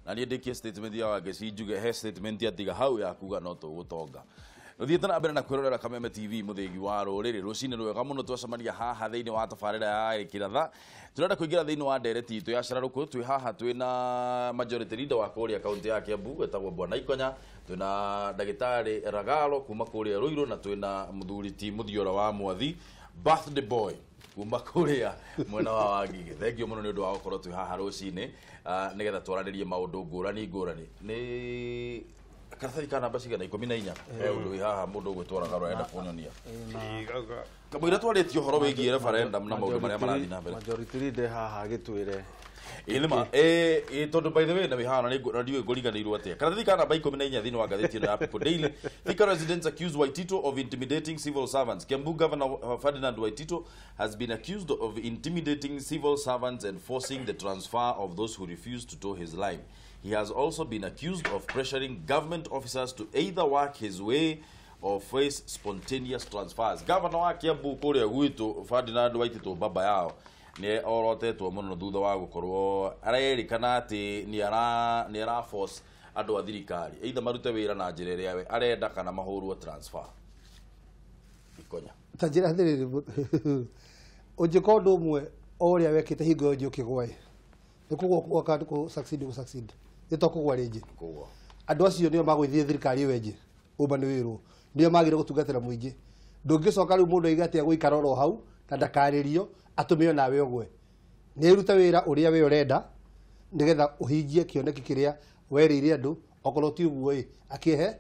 Na niĩ ndĩkie statement ya Wangeci njuge he statement ya tiga hau ya kuga no tũgũtonga. Rũthiĩte na mbere na kwĩrorera Kameme TV mũthĩgi wa rũrĩrĩ. Rũcinĩ rwega mũno twacemania haha thĩinĩ wa tabarĩra ya Kĩratha. Tũrenda kũingĩra thĩinĩ wa ndereti itũ ya cararũkũ. Twĩ haha twĩna majority leader wa kũrĩa kaunti ya Kiambu wetagwo Bwana Ikonya, twĩna ndagĩtarĩ Ragalo kuma kũrĩa Ruiru, na twĩna mũthuri ti Muthiora wa Mwathi, birthday boy kuma kũrĩa mwena wa Wangige. Thank you mũno nĩ ũndũ wa gũkorwo twĩ haha rũcinĩ nĩgetha twaranĩrie maũndũ ngũrani ngũrani. Nĩ karatathi ka namba cigana? 14. He ũndũ wĩ haha mũndũ ũgwĩtwo Ragalo arenda kuonania. Kamũira twarĩtie ũhoro wĩgiĩ referendum na maũndũ marĩa marathiĩ na mbere. Majority leader haha agĩtwĩre. Ĩ nĩma, ĩ tondũ by the way na wĩ haha na ndiũĩ ngũriganĩirwo atĩa. Karatathi ka namba 14 thĩinĩ wa ngathĩti ĩno ya People Daily. Thika residents accuse Waititu of intimidating civil servants. Kiambu Governor Ferdinand Waititu has been accused of intimidating civil servants and forcing the transfer of those who refuse to toe his line. He has also been accused of pressuring government officers to either work his way or face spontaneous transfers. Governor wa Kiambu kũrĩa gwitũ Ferdinand Waititu baba yao nĩ orotetwo mũno thutha wa gũkorwo arerĩkana atĩ nĩ ara force andũ a thirikari either marute wĩra na njĩra ĩrĩa we arenda kana mahũrwo transfer. Ikonya. Ta njĩra atĩrĩrĩ, ũngĩka ũndũ ũmwe o ũrĩa wekĩte hingo ĩyo ĩngĩ ũkĩgwa ĩ, nĩ kũgwa kana kũ succeed gũ succeed. Nĩ to kũgwa rĩngĩ. Kũgwa. Andũ acio nĩo magũithie thirikari ĩyo ĩngĩ, ũmba nĩ wĩrwo. Nĩo magĩrĩire gũtungatĩra mũingĩ. Ndũngĩcoka rĩu mũndũ oige atĩ egũikara oro hau na ndakarĩrio atũme onawe ũgwe. Nĩ ũrute wĩra ũrĩa we ũrenda nĩgetha ũhingie kĩoneki kĩrĩa werĩire andũ, okorwo ti ũguo ĩ, akĩehe.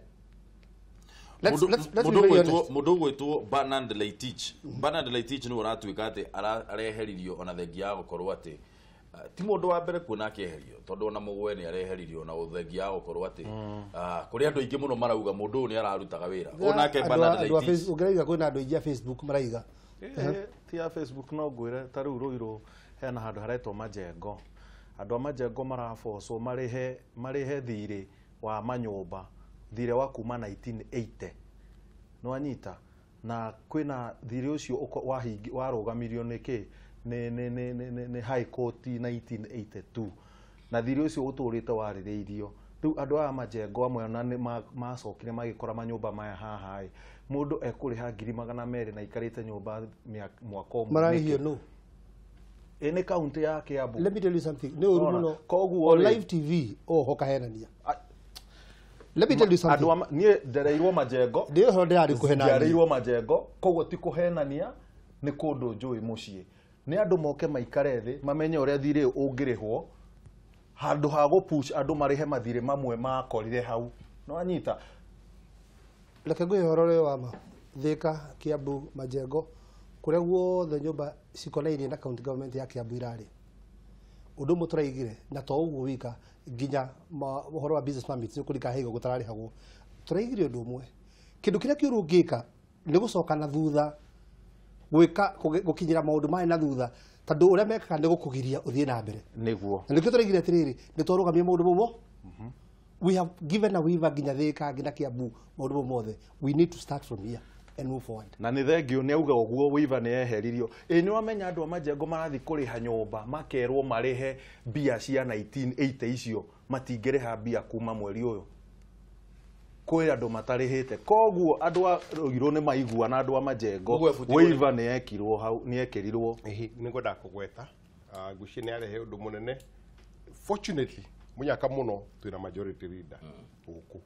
Let's be very honest. Mũndũ ũgwĩtwo Bernard Leitich. Bernard Leitich nĩwe ũratuĩka atĩ areheririo ona thengia ya gũkorwo atĩ ti mũndũ wa mbere kuona akĩeherio, tondũ ona Mũgwe nĩ areheririo na thengia ya gũkorwo atĩ kũrĩ andũ aingĩ mũno marauga mũndũ ũyũ nĩ ararutaga wĩra. Onake Bernard Leitich. Ũngĩraiga kwĩna andũ aingĩ a Facebook maraiga. Ti a Facebook no ngwĩre ta rĩu Ruiru hena handũ haretwo Majengo. Andũ a Majengo marabocwo marĩhe thirĩ wa manyũmba, thirĩ wa kuma 1980. Nĩwanyita? Na kwĩna thirĩ ũcio warũgamirio nĩ kĩ? Nĩ High Court 1982. Na thirĩ ũcio ũtũrĩte warĩrĩirio. Rĩu andũ aya Majengo amwe ona nĩ macokire magĩkora manyũmba maya haha ĩ. Mũndũ ekũrĩha 200,000 na aikarĩte nyũmba mwaka ũmwe. Mararĩhio nũ? Ĩ nĩ kaunti ya Kiambu. Let me tell you something. Nĩ ũru mũno. Koguo On live TV oho kahenania. Let me tell you something. Andũ niĩ ndereirwo Majengo. Ndĩ ũhoro ndĩrarĩ kũhenania. Ndereirwo Majengo, koguo ti kũhenania, nĩ kũndũ njũĩ mũciĩ. Nĩ andũ moke maikare thĩ, mamenye ũrĩa thirĩ ũngĩrĩhwo, handũ ha gũ-push andũ marĩhe mathirĩ mamwe makorire hau. Nĩwanyita? Reke ngwĩre ũhoro ũrĩa wa ma. Thika, Kiambu, Majengo, kũrĩa guothe nyũmba cikonainie na county government ya Kiambu irarĩ. Ũndũ ũmwe tũraigire, na to ũguo wika, nginya ũhoro wa business permits nĩ kũrika haigo gũtararĩhagwo. Tũraigire ũndũ ũmwe. Kĩndũ kĩrĩa kĩũru ũngĩka nĩ gũcoka na thutha, gwĩka, gũkinyĩra maũndũ maya na thutha, tondũ ũrĩa mekaga nĩ gũkũgiria ũthiĩ na mbere. Nĩguo. Na nĩkĩo tũraigire atĩrĩrĩ, nĩ twarũgamia maũndũ mau mo. We have given a waiver nginya Thika, nginya Kiambu, maũndũ mau mothe. We need to start from here and move forward. Na nĩ thengio nĩ auga ũguo waiver nĩ yeheririo. Ĩ nĩ wamenya andũ a Majengo marathiĩ kũrĩha nyũmba makerwo marĩhe mbia cia 1980 icio, matingĩrĩha mbia kuma mweri ũyũ. Kwĩ andũ matarĩhĩte. Koguo andũ a Ruiru nĩ maigua na andũ a Majengo Ũguo ebuti waiver nĩ yekirwo hau, nĩ yekĩrirwo. Ĩhĩ, nĩ ngwendaga kũgweta. Ngwĩciria nĩ arehe ũndũ mũnene. Fortunately, mũnyaka mũno twĩna majority leader gũkũ.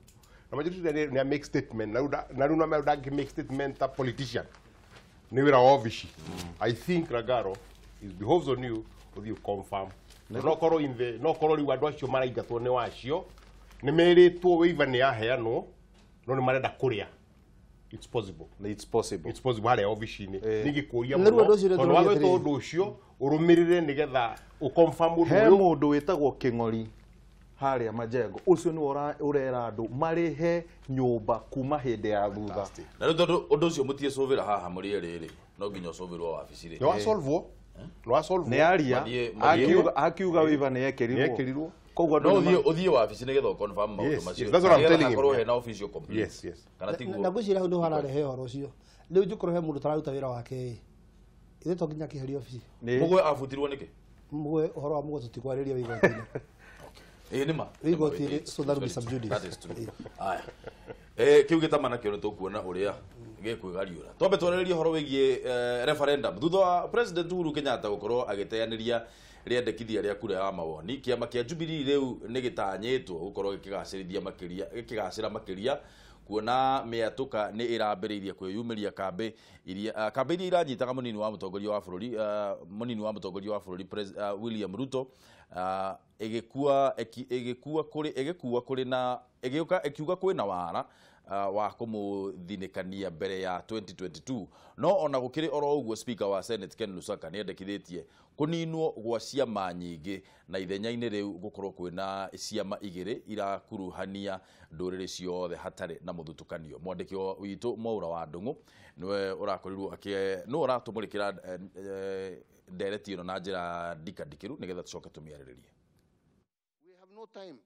Na majority leader nĩ a make statement. Na rĩu no ndangĩ make statement ta politician. Nĩ wĩra wa obici. I think Ragaro is behoves on you ũthiĩ confirm. No korwo in the, no korwo rĩu andũ acio maraingatwo nĩ wacio, nĩ merĩtwo waiver nĩ yaheanwo, no nĩ marenda kũrĩa. It's possible. It's possible. It's possible harĩa obici-inĩ. Ningĩkũria Nĩ rĩu mũno, andũ acio nĩ tondũ tũroria wagwĩtwo atĩrĩrĩ. ũndũ ũcio, ũrũmĩrĩre nĩgetha ũconfirm ũndũ He ũyũ. mũndũ wĩtagwo Kĩng'ori harĩa Majengo, ũcio nĩwe ũrera andũ marĩhe nyũmba kuma hĩndĩ ya thutha. Fantastic. Na rĩu tondũ ũndũ ũcio mũtiĩcũvĩra haha mũrĩ erĩ rĩ, no nginya ũcũvĩrwo wabici rĩ. Nĩ wasolvwo? Nĩ wasolvwo? Nĩ aria, Mathiĩ- akiuga waiver nĩ yekĩrirwo. Nĩ yekĩrirwo. Koguo andũ No nĩ ma- ũthiĩ wabici nĩgetha ũconfirm maũndũ Yes, macio. yes, that's what I'm Nĩgetha telling him. hakorwo hena official complaint. Yes, yes. Kana tiguo? Na ngwĩciria hau nĩho hararehe ũhoro ũcio. Rĩu njũkorwo he mũndũ ũtararuta wĩra wake ĩ, ithuĩ to nginya akĩeherio obici. Nĩ. Mũgwe abutirwo nĩkĩ? Mũgwe, ũhoro wa Mũgwe tũtikwarĩria wĩ igoti-inĩ. Ĩ nĩ ma. Wĩ igoti-inĩ, so that will be sub judice. That is true. Aya. Kiu gĩtama nakĩo nĩ tũkuona ũrĩa gĩkwĩgariũra. Twambe twarĩrĩrie ũhoro wĩgiĩ referendum. Thutha wa President Uhuru Kenyatta gũkorwo agĩteanĩria rĩendekithia rĩa kura ya mawoni, kĩama kĩa Jubilee rĩu nĩ gĩtanyĩtwo gũkorwo gĩkĩgacĩrithia makĩria, gĩkĩgacĩra makĩria kuona mĩatũka nĩ ĩrambĩrĩirie kwĩyumĩria kambĩ iria iranyitaga mũnini wa mũtongoria wa bũrũri mũnini wa mũtongoria wa bũrũri William Ruto ĩgĩkua kũrĩ na ĩgĩũka ĩkiuga kwĩna wara wa kũmũthinĩkania mbere ya 2022. No ona gũkĩrĩ oro ũguo, Speaker wa Senate Ken Lusaka nĩendekithĩtie kũninwo gwa ciama nyingĩ na ithenya-inĩ rĩu gũkorwo kwĩna ciama igĩrĩ irakuruhania ndũrĩrĩ ciothe hatarĩ na mũthutũkanio. Mwandĩki witũ Mwaura wa Ndung'u nĩwe ũrakorirwo nĩwe ũratũmũrĩkĩra ndereti ĩno na njĩra ndikandikĩru nĩgetha tũcoke tũmĩarĩrĩrie. We have no time.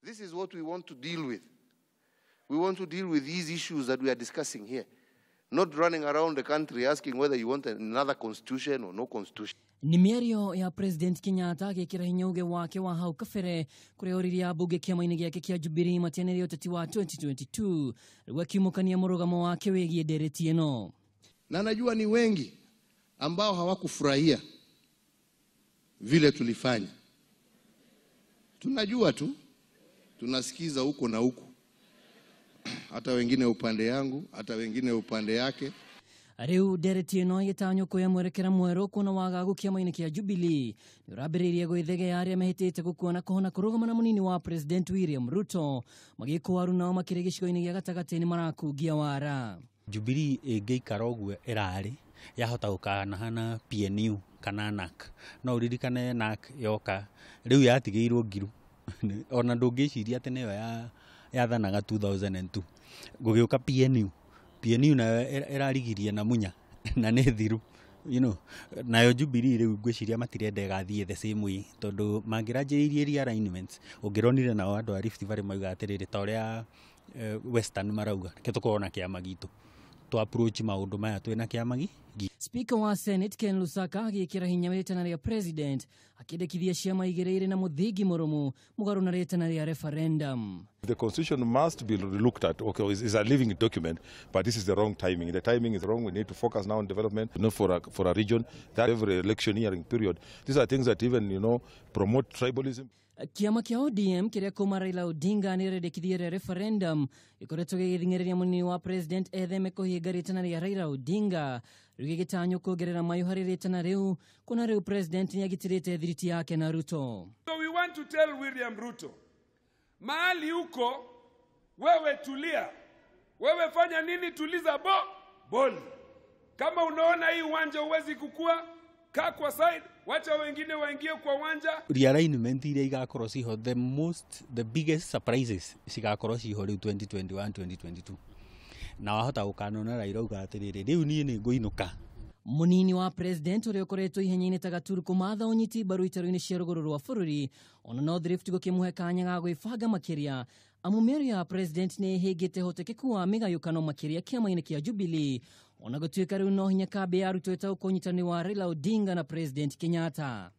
This is what we want to deal with. We want to deal with these issues that we are discussing here, not running around the country asking whether you want another constitution or no constitution. Ni mĩario ya President Kenyatta agĩkĩra hinya uge wake wa hau kabere kũrĩa oririe ambunge kĩama-inĩ gĩake kĩa Jubilee matianĩrie ũteti wa 2022 rĩu akiumũkania mũrũgamo wake wĩgiĩ ndereti ĩno. Na najua ni wengi ambao hawakufurahia vile tulifanya. Tunajua tu, tunasikiza huko na huko, hata wengine upande yangu, hata wengine upande yake. Riu ndereti ĩno ĩgĩtanywo kuoya mwerekera mwerũ kuona wagagu kĩama-inĩ kĩa Jubilee nĩ ũrambĩrĩirie gwĩthegea arĩa mehĩtĩte gũkua na kũhona kũrũgama na mũnini wa President William Ruto magĩkwaru nao makĩrĩ gĩcigo-inĩ gĩa gatagatĩ nĩ marakungia wara. Jubilee ĩngĩikara ũguo ĩrarĩ yahota gũkanahana PNU kana NARC. No ũririkane NARC yoka rĩu yatigĩirwo ngiru ona ndũngĩciria atĩ nĩyo yathanaga 2002. Gũgĩũka PNU, PNU nayo ĩrarigirie na Munya na nĩ thiru, you know. Nayo Jubilee rĩu ngwĩciria matirenda ĩgathiĩ the same way tondũ mangĩranjĩrĩirie realignments ũngĩronire nao andũ a Rift Valley mauga atĩrĩrĩ ta ũrĩa Western marauga reke tũkorwo na kĩama gitũ tũ approach maũndũ maya twĩna kĩama gitũ. Speaker wa Senate Ken Lusaka agĩkĩra hinya rĩtana rĩa President akĩendekithia ciama igĩrĩ irĩ na mũthingi mũrũmu mũgarũ na rĩtana rĩa referendum. The constitution must be looked at. Okay, it's a living document, but this is the wrong timing. The timing is wrong. We need to focus now on development, not for a region. That every electioneering period. These are things that even, you know, promote tribalism. Kĩama kĩa ODM kĩrĩa kuma Raila Odinga nĩrendekithia rĩa referendum gĩkoretwo gĩgĩthing'ĩrĩria mũnini wa President etheme kũhinga rĩtana rĩa Raila Odinga rĩu gĩgĩtanywo kuongerera mayũ harĩ rĩtana rĩu kuona rĩu President nĩagitĩrĩte thiriti yake na Ruto. So we want to tell William Ruto, mahali uko wewe tulia, wewe fanya nini, tuliza boli. Kama unaona hii uwanja huwezi kukua, kaa kwa side, wacha wengine waingie kwa uwanja. Realignment iria igakorwo ciho, the biggest surprises cigakorwo ciho rĩu 2021 2022. Na wahota gũkanona Raila auga atĩrĩrĩ rĩu niĩ nĩ ngũinũka. Mũnini wa President ũrĩa ũkoretwo ihenya-inĩ ta gaturu kũmatha ũnyiti mbaru itaro-inĩ cia rũgũrũ rwa bũrũri ona North Rift gũkĩmũhe kanya ga gwĩbanga makĩria amu mĩario ya President nĩ ĩhĩngĩte ũhotekeku wa mĩgayũkano makĩria kĩama-inĩ kĩa Jubilee ona gũtuĩka rĩu no hinya kambĩ ya Ruto ĩtaũkwo ũnyitanĩri wa Raila Odinga na President Kenyatta.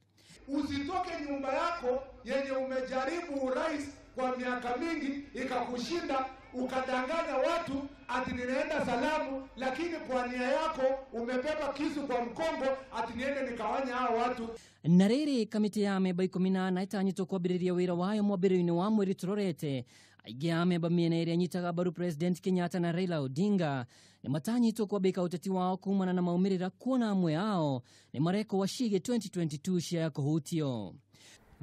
Usitoke nyumba yako yenye umejaribu urais kwa miaka mingi ikakushinda, ukadanganya watu ati ninaenda salamu, lakini kwa nia yako umebeba kisu kwa mkongo ati niende nikawanya hao watu. Na rĩrĩ kamĩtĩ ya amemba 18 ĩtanyĩtwo kwambĩrĩria wĩra wayo mwambĩrĩrio-inĩ wa mweri tũrorete. Aingĩ a amemba mĩena ĩrĩa ĩnyitaga mbaru President Kenyatta na Raila Odinga nĩ matanyĩtwo kwambĩka ũteti wao kumana na maumĩrĩra kuona amwe ao nĩ marekwo wacige 2022 cia kũhutio.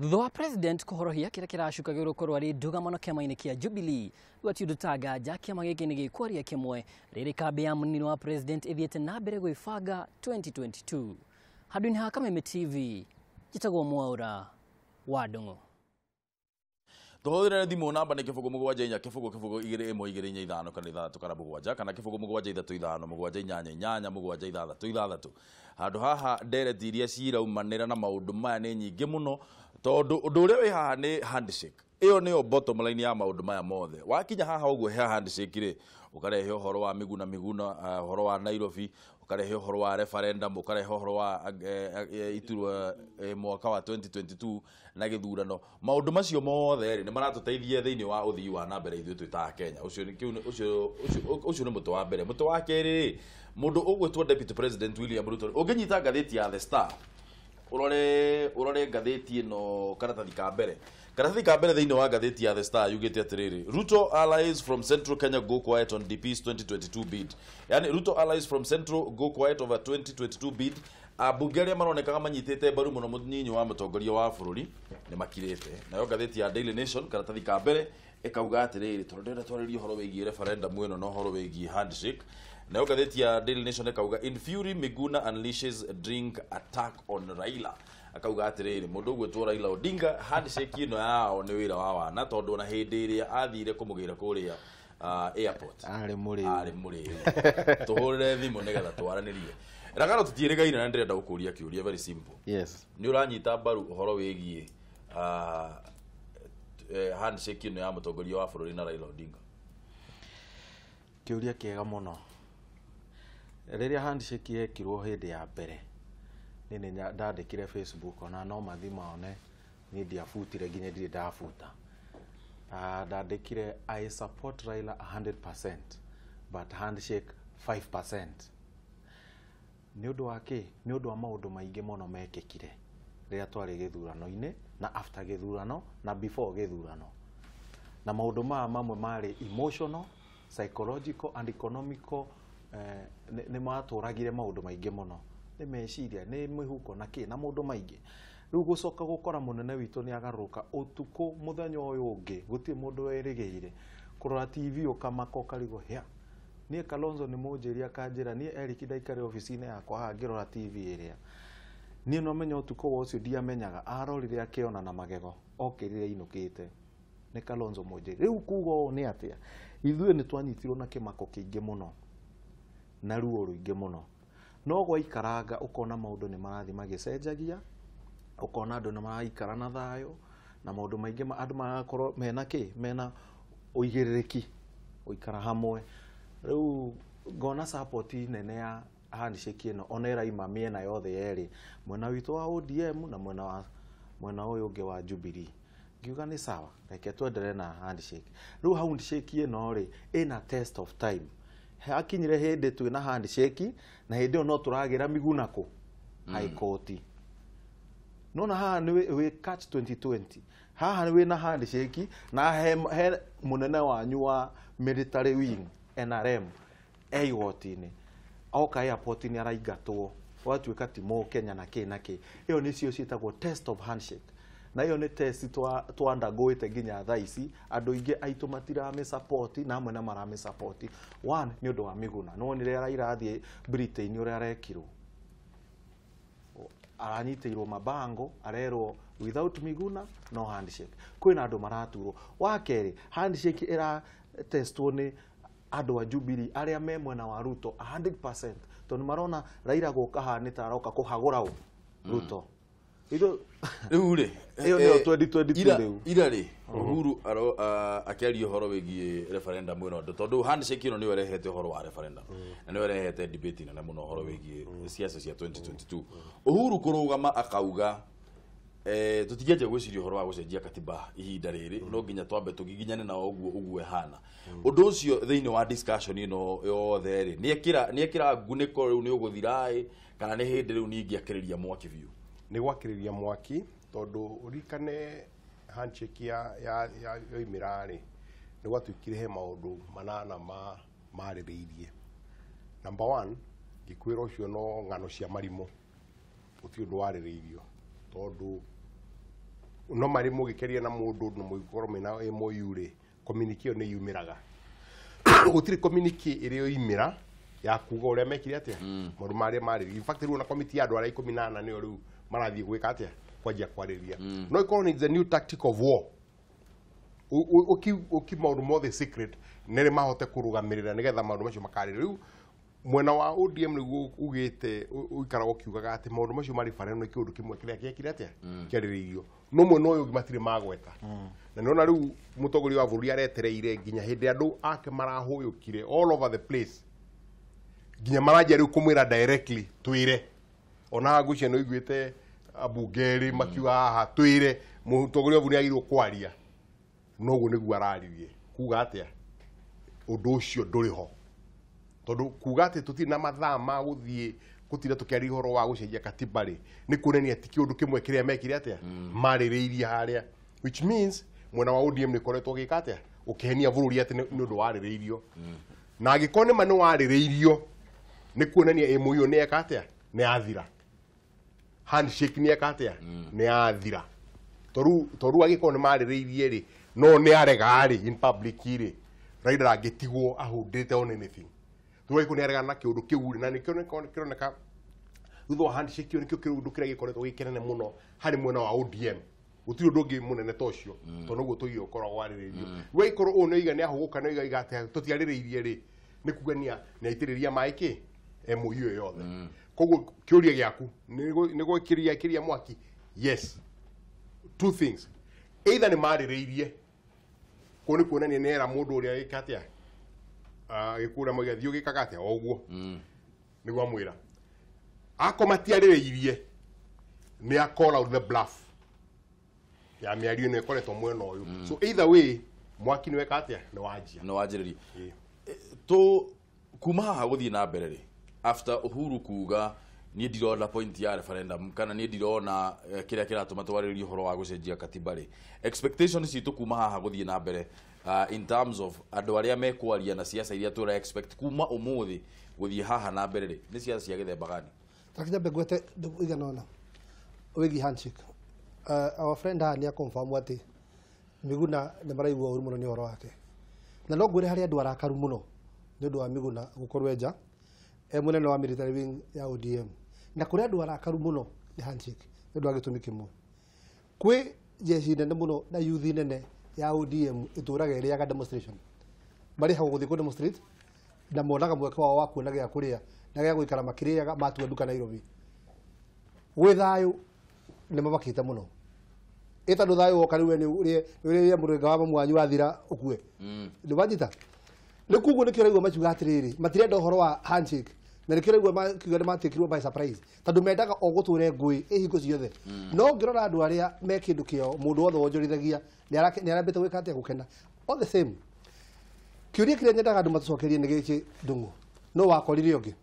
Thutha wa President kũhorohia kĩrĩa kĩracukagĩrwo gũkorwo arĩ ndũgamano kĩama-inĩ kĩa Jubilee rĩu ati ũndũ ta nganja kĩama gĩkĩ nĩ gĩkwaria kĩmwe rĩrĩ kambĩ ya mũnini wa President ĩthiĩte na mbere gwĩbanga 2022. Handũ-inĩ ha Kameme TV njĩtagwo Mwaura wa Ndung'u. Tũhũthĩre thimũ namba nĩ 0 7 4 0 0 2 1 2 4 5 kana 6 kana 7 kana 0 7 3 5 7 8 8 7 6 6. Handũ haha ndereti iria ciraumanĩra na maũndũ maya nĩ nyingĩ mũno tondũ ũndũ ũrĩa wĩ haha nĩ handshake. Ĩyo nĩyo bottom line ya maũndũ maya mothe. Wakinya haha ũguo he handshake rĩ, ũkarehe ũhoro wa Miguna Miguna, ũhoro wa Nairobi, Ũkarehe ũhoro wa referendum, ũkarehe ũhoro wa iturwa, mwaka wa 2022 na gĩthurano. Maũndũ macio mothe rĩ, nĩ maratũteithia thĩinĩ wa ũthii wa na mbere ithuĩ twĩ ta Kenya. Ũcio nĩ kĩu ũcio ũcio ũcio nĩ mũtwe wa mbere. Mũtwe wa kerĩ rĩ, mũndũ ũgwĩtwo Deputy President William Ruto, ũngĩnyita ngathĩti ya The Star, ũrore ngathĩti ĩno, karatathi ka mbere thĩinĩ wa ngathĩti ya The Star yugĩte atĩrĩrĩ, "Ruto allies from Central Kenya go quiet on DP's 2022 bid." Yani Ruto allies from Central go quiet over 2022 bid. Ambunge arĩa maronekaga manyitĩte mbaru mũno mũnyinyi wa mũtongoria wa bũrũri nĩ makirĩte. Nayo ngathĩti ya Daily Nation, karatathi ka mbere, ĩkauga atĩrĩrĩ, tondũ ndĩrenda twarĩrie ũhoro wĩgiĩ referendum ĩno na ũhoro wĩgiĩ handshake, nayo ngathĩti ya Daily Nation ĩkauga, "In fury, Miguna unleashes drink attack on Raila." Akauga atĩrĩrĩ, mũndũ ũgwĩtwo Raila Odinga, handshake ĩno yao nĩ wĩra wa wana, tondũ ona hĩndĩ ĩrĩa athire kũmũgĩra kũrĩa airport arĩ mũrĩu. Arĩ mũrĩu. Tũhũrĩre thimũ nĩgetha twaranĩrie. Ragaro, tũtiĩrĩgaine na ndĩrenda gũkũria kĩũria very simple. Yes. Nĩ ũranyita mbaru ũhoro wĩgiĩ handshake ĩno ya mũtongoria wa bũrũri na Raila Odinga? Kĩũria kĩega mũno. Rĩrĩa handshake yekirwo hĩndĩ ya mbere, niĩ nĩ ndandĩkire Facebook, ona no mathi maone, niĩ ndiabutire nginya ndirĩ ndabuta. Ndandĩkire, "I support Raila 100% but handshake 5%." Nĩ ũndũ wa kĩ? Nĩ ũndũ wa maũndũ maingĩ mũno mekĩkire rĩrĩa twarĩ gĩthurano-inĩ na after gĩthurano na before gĩthurano, na maũndũ maya mamwe marĩ emotional, psychological and economical. Nĩ matũragire maũndũ maingĩ mũno, nĩ meciria, nĩ mĩhuko na kĩ na maũndũ maingĩ. Rĩu gũcoka gũkora mũnene witũ nĩ agarũrũka ũtukũ mũthenya ũyũ ũngĩ, gũtirĩ mũndũ werĩgĩire. Kũrora TV ũkamaka, ũkarigwo hĩa. Niĩ Kalonzo nĩ mũnjĩri, akanjĩra niĩ Eric ndaikare obici-inĩ yakwa haha ngĩrora TV ĩrĩa. Niĩ no menya ũtukũ wa ũcio ndiamenyaga, arorire akĩona na magego, okĩrire ainũkĩte. Nĩ Kalonzo Mũnjĩri. Rĩu kuga ũũ nĩ atĩa? Ithuĩ nĩ twanyitirwo na kĩmako kĩingĩ mũno na ruo rũingĩ mũno, no gwaikaranga ũkona maũndũ nĩ marathiĩ magĩcenjagia, ũkona andũ nĩ maraikara na thayũ na maũndũ maingĩ, andũ marakorwo mena kĩ, mena ũigĩrĩrĩki gũikara hamwe. Rĩu ngona support nene ya handshake ĩno ona ĩraima mĩena yothe yerĩ, mwena witũ wa ODM na mwena ũyũ ũngĩ wa Jubilee. Ngiuga nĩ sawa, reke twenderee na handshake. Rĩu handshake ĩno rĩ, ĩna test of time. Hakinyire hĩndĩ twĩna handshake na hĩndĩ ĩyo no tũragĩra Miguna kũ High Court. Nona haha nĩ wĩ catch 2020, haha wĩna handshake na he mũnene wanyu wa military wing NRM e igoti-inĩ, oka airport-inĩ araingatwo, gwatuĩka ti mũkenya na kĩ na kĩ. Ĩyo nĩcio ciĩtagwo test of handshake, na ĩyo nĩ test twa undergoĩte nginya thaa ici. Andũ aingĩ aitũ matiramĩ na amwe na maramĩ support. One, nĩ ũndũ wa Miguna. Nĩ wonire Raila athiĩ Britain ũrĩa arekirwo, aranyitĩirwo mabango, arerwo without Miguna no handshake. Kwĩna andũ maraturwo. Wa kerĩ, handshake ĩra testwo nĩ andũ a Jubilee arĩa me mwena wa Ruto 100%, tondũ marona Raila gũka haha nĩ ta aroka kũhagũra ũ Ruto. Ithu Rĩu rĩ, ĩyo nĩyo 2022 rĩu. Ira rĩ, Uhuru akĩaria ũhoro wĩgiĩ referendum ĩno, tondũ handshake ĩno nĩyo ĩrehete ũhoro wa referendum na nĩyo ĩrehete debate nene mũno ũhoro wĩgiĩ siasa cia 2022. Uhuru kũrũgama akauga, tũtingĩanjia gwĩciria ũhoro wa gũcenjia katiba ihinda rĩrĩ, no nginya twambe tũgiginyane nao ũguo ũguo ĩhana. Ũndũ ũcio thĩinĩ wa discussion ĩno yothe rĩ, nĩ ekĩra ngunĩko rĩu nĩ ũgũthira ĩ, kana nĩ hĩndĩ rĩu ningĩ akĩrĩria mwaki biũ? Nĩ gwakĩrĩria mwaki, tondũ ũririkane handshake ya yoimĩra rĩ, nĩ gwatuĩkire he maũndũ manana ma marĩrĩirie. Number one, ngĩkwĩra ũcio no ng'ano cia marimũ, gũtirĩ ũndũ warĩrĩirio, tondũ no marĩ mũgĩkeria na mũndũ na mũgĩkorwo mena MOU rĩ, communique ĩyo nĩ yumĩraga. Gũtirĩ communique ĩrĩa yoimĩra ya kuga ũrĩa mekire atĩa, maũndũ marĩa marĩrĩirio. In fact, rĩu ona komiti ya andũ arĩa 14 nĩo rĩu marathiĩ gwĩka atĩa, kwanjia kwarĩria. No ĩkorwo nĩ the new tactic of war, ũki maũndũ mothe secret nĩrĩ mahote kũrũgamĩrĩra nĩgetha maũndũ macio makarĩrĩrio. Rĩu mwena wa ODM nĩguo ugĩte, ũikaraga ũkiugaga atĩ maũndũ macio marĩ bara nĩ kĩũndũ kĩmwe kĩrĩa gĩekire atĩa, kĩarĩrĩirio, no mwena ũyũ ũngĩ matirĩ magweta. Na nĩona rĩu mũtongoria wa bũrũri aretereire nginya hĩndĩ andũ ake marahũyũkire all over the place. Nginya maranjia rĩu kũmwĩra directly twĩre. Ona ngwĩciria nĩ ũiguĩte ambunge erĩ makiuga haha twĩre mũtongoria wa bũrũri nĩagĩrĩirwo kwaria. Noguo nĩguo araririe. Kuga atĩa? Ũndũ ũcio ndũrĩ ho. Tondũ kuga atĩ tũtirĩ na mathaa ma gũthiĩ gũtinda tũkĩaria ũhoro wa gũcenjia katiba rĩ, nĩ kuonania ti kĩũndũ kĩmwe kĩrĩa mekire atĩa marĩrĩirie harĩa, which means mwena wa ODM nĩ ũkoretwo ũgĩka atĩa ũkĩhenia bũrũri atĩ nĩ ũndũ warĩrĩirio. Na angĩkorwo nĩma nĩ warĩrĩirio, nĩ kuonania MOU nĩ eka atĩa nĩ yathira, handshake nĩ eka atĩa nĩ yathira. Toru angĩkorwo nĩ marĩrĩirie rĩ, no nĩ arega rĩ in public rĩ, Raila angĩtigwo ahũndĩte on anything. Rĩu angĩkorwo nĩ aregana na kĩũndũ kĩu rĩ, na nĩkĩo kĩroneka thutha wa handshake ĩyo nĩkĩo kĩũndũ kĩrĩa gĩkoretwo gĩ kĩnene mũno harĩ mwena wa ODM. Gũtirĩ ũndũ ũngĩ mũnene ta ũcio, tondũ noguo tũigire ũkoragwo warĩrĩirio. Rĩu angĩkorwo ũũ nĩ oiga nĩ ahũgũka nĩ oiga atĩ tũtiarĩrĩirie rĩ, nĩ kuga nĩ aitĩrĩria maĩ kĩ MOU ĩyo yothe. Koguo kĩũria gĩaku nĩ gwĩkĩria kĩria mwaki, yes. Two things, either nĩ marĩrĩirie, kũu nĩ kuonania nĩ era mũndũ ũrĩa ĩka atĩa gĩkũra moiga thiĩ ũgĩkaga atĩa o ũguo nĩguo amwĩra. Akorwo matiarĩrĩirie, nĩ a call out the bluff ya mĩario ĩno ĩkoretwo mwena ũyũ. So either way mwaki nĩ weka atĩa nĩ wanjia. Nĩ wanjĩrĩria. Tũ kuma haha gũthiĩ na mbere rĩ, after Uhuru kuga niĩ ndirona point ya referendum kana niĩ ndirona kĩrĩa kĩratũma twarĩrĩrie ũhoro wa gũcenjia katiba rĩ, expectations citũ kuma haha gũthiĩ na mbere in terms of andũ arĩa mekwaria na siasa iria tũra expect kuma ũmũthĩ gũthiĩ haha na mbere rĩ, nĩ siasa cia gĩthemba gani? Takinya ngwete igana ũna wĩgiĩ handshake. Our friend haha nĩ akonfirm atĩ Miguna nĩ maraigua ũru mũno nĩ ũhoro wake. Na no ngwĩre harĩ andũ arakaru mũno nĩ ũndũ wa Miguna gũkorwo enja e mũnene wa military wing ya ODM. Na kũrĩ andũ arakaru mũno nĩ handshake nĩ ũndũ wa gĩtũmi kĩmwe. Kwĩ jeshi nene mũno na youth nene ya ODM ĩtũraga ĩrĩaga demonstration. Marĩhagwo gũthiĩ kũ demonstrate na monaga mweke wao wa kuona gĩa kũrĩa na gĩa gũikara makĩrĩaga matua nduka Nairobi. Gwĩ thayũ nĩ mamakĩte mũno. Ĩ tondũ thayũ woka rĩu we nĩ ũrĩe mũrĩnga wa mamu wanyu wathira ũkue. Nĩ wanyita? Nĩ koguo nĩkĩo ũraigua makiuga atĩrĩrĩ, matirenda ũhoro wa handshake. Na nĩkĩo ũraigua makiuga nĩ matekirwo by surprise. Tondũ mendaga o gũtũre ngũĩ ĩ hingo ciothe. No ngĩrora andũ arĩa me kĩndũ kĩao, mũndũ wothe wonjorithagia nĩ arambĩte gwĩka atĩa gũkena. All the same, kĩũria kĩrĩa nyendaga andũ matũcokerie nĩ gĩkĩ, Ndung'u, no wakorire ũngĩ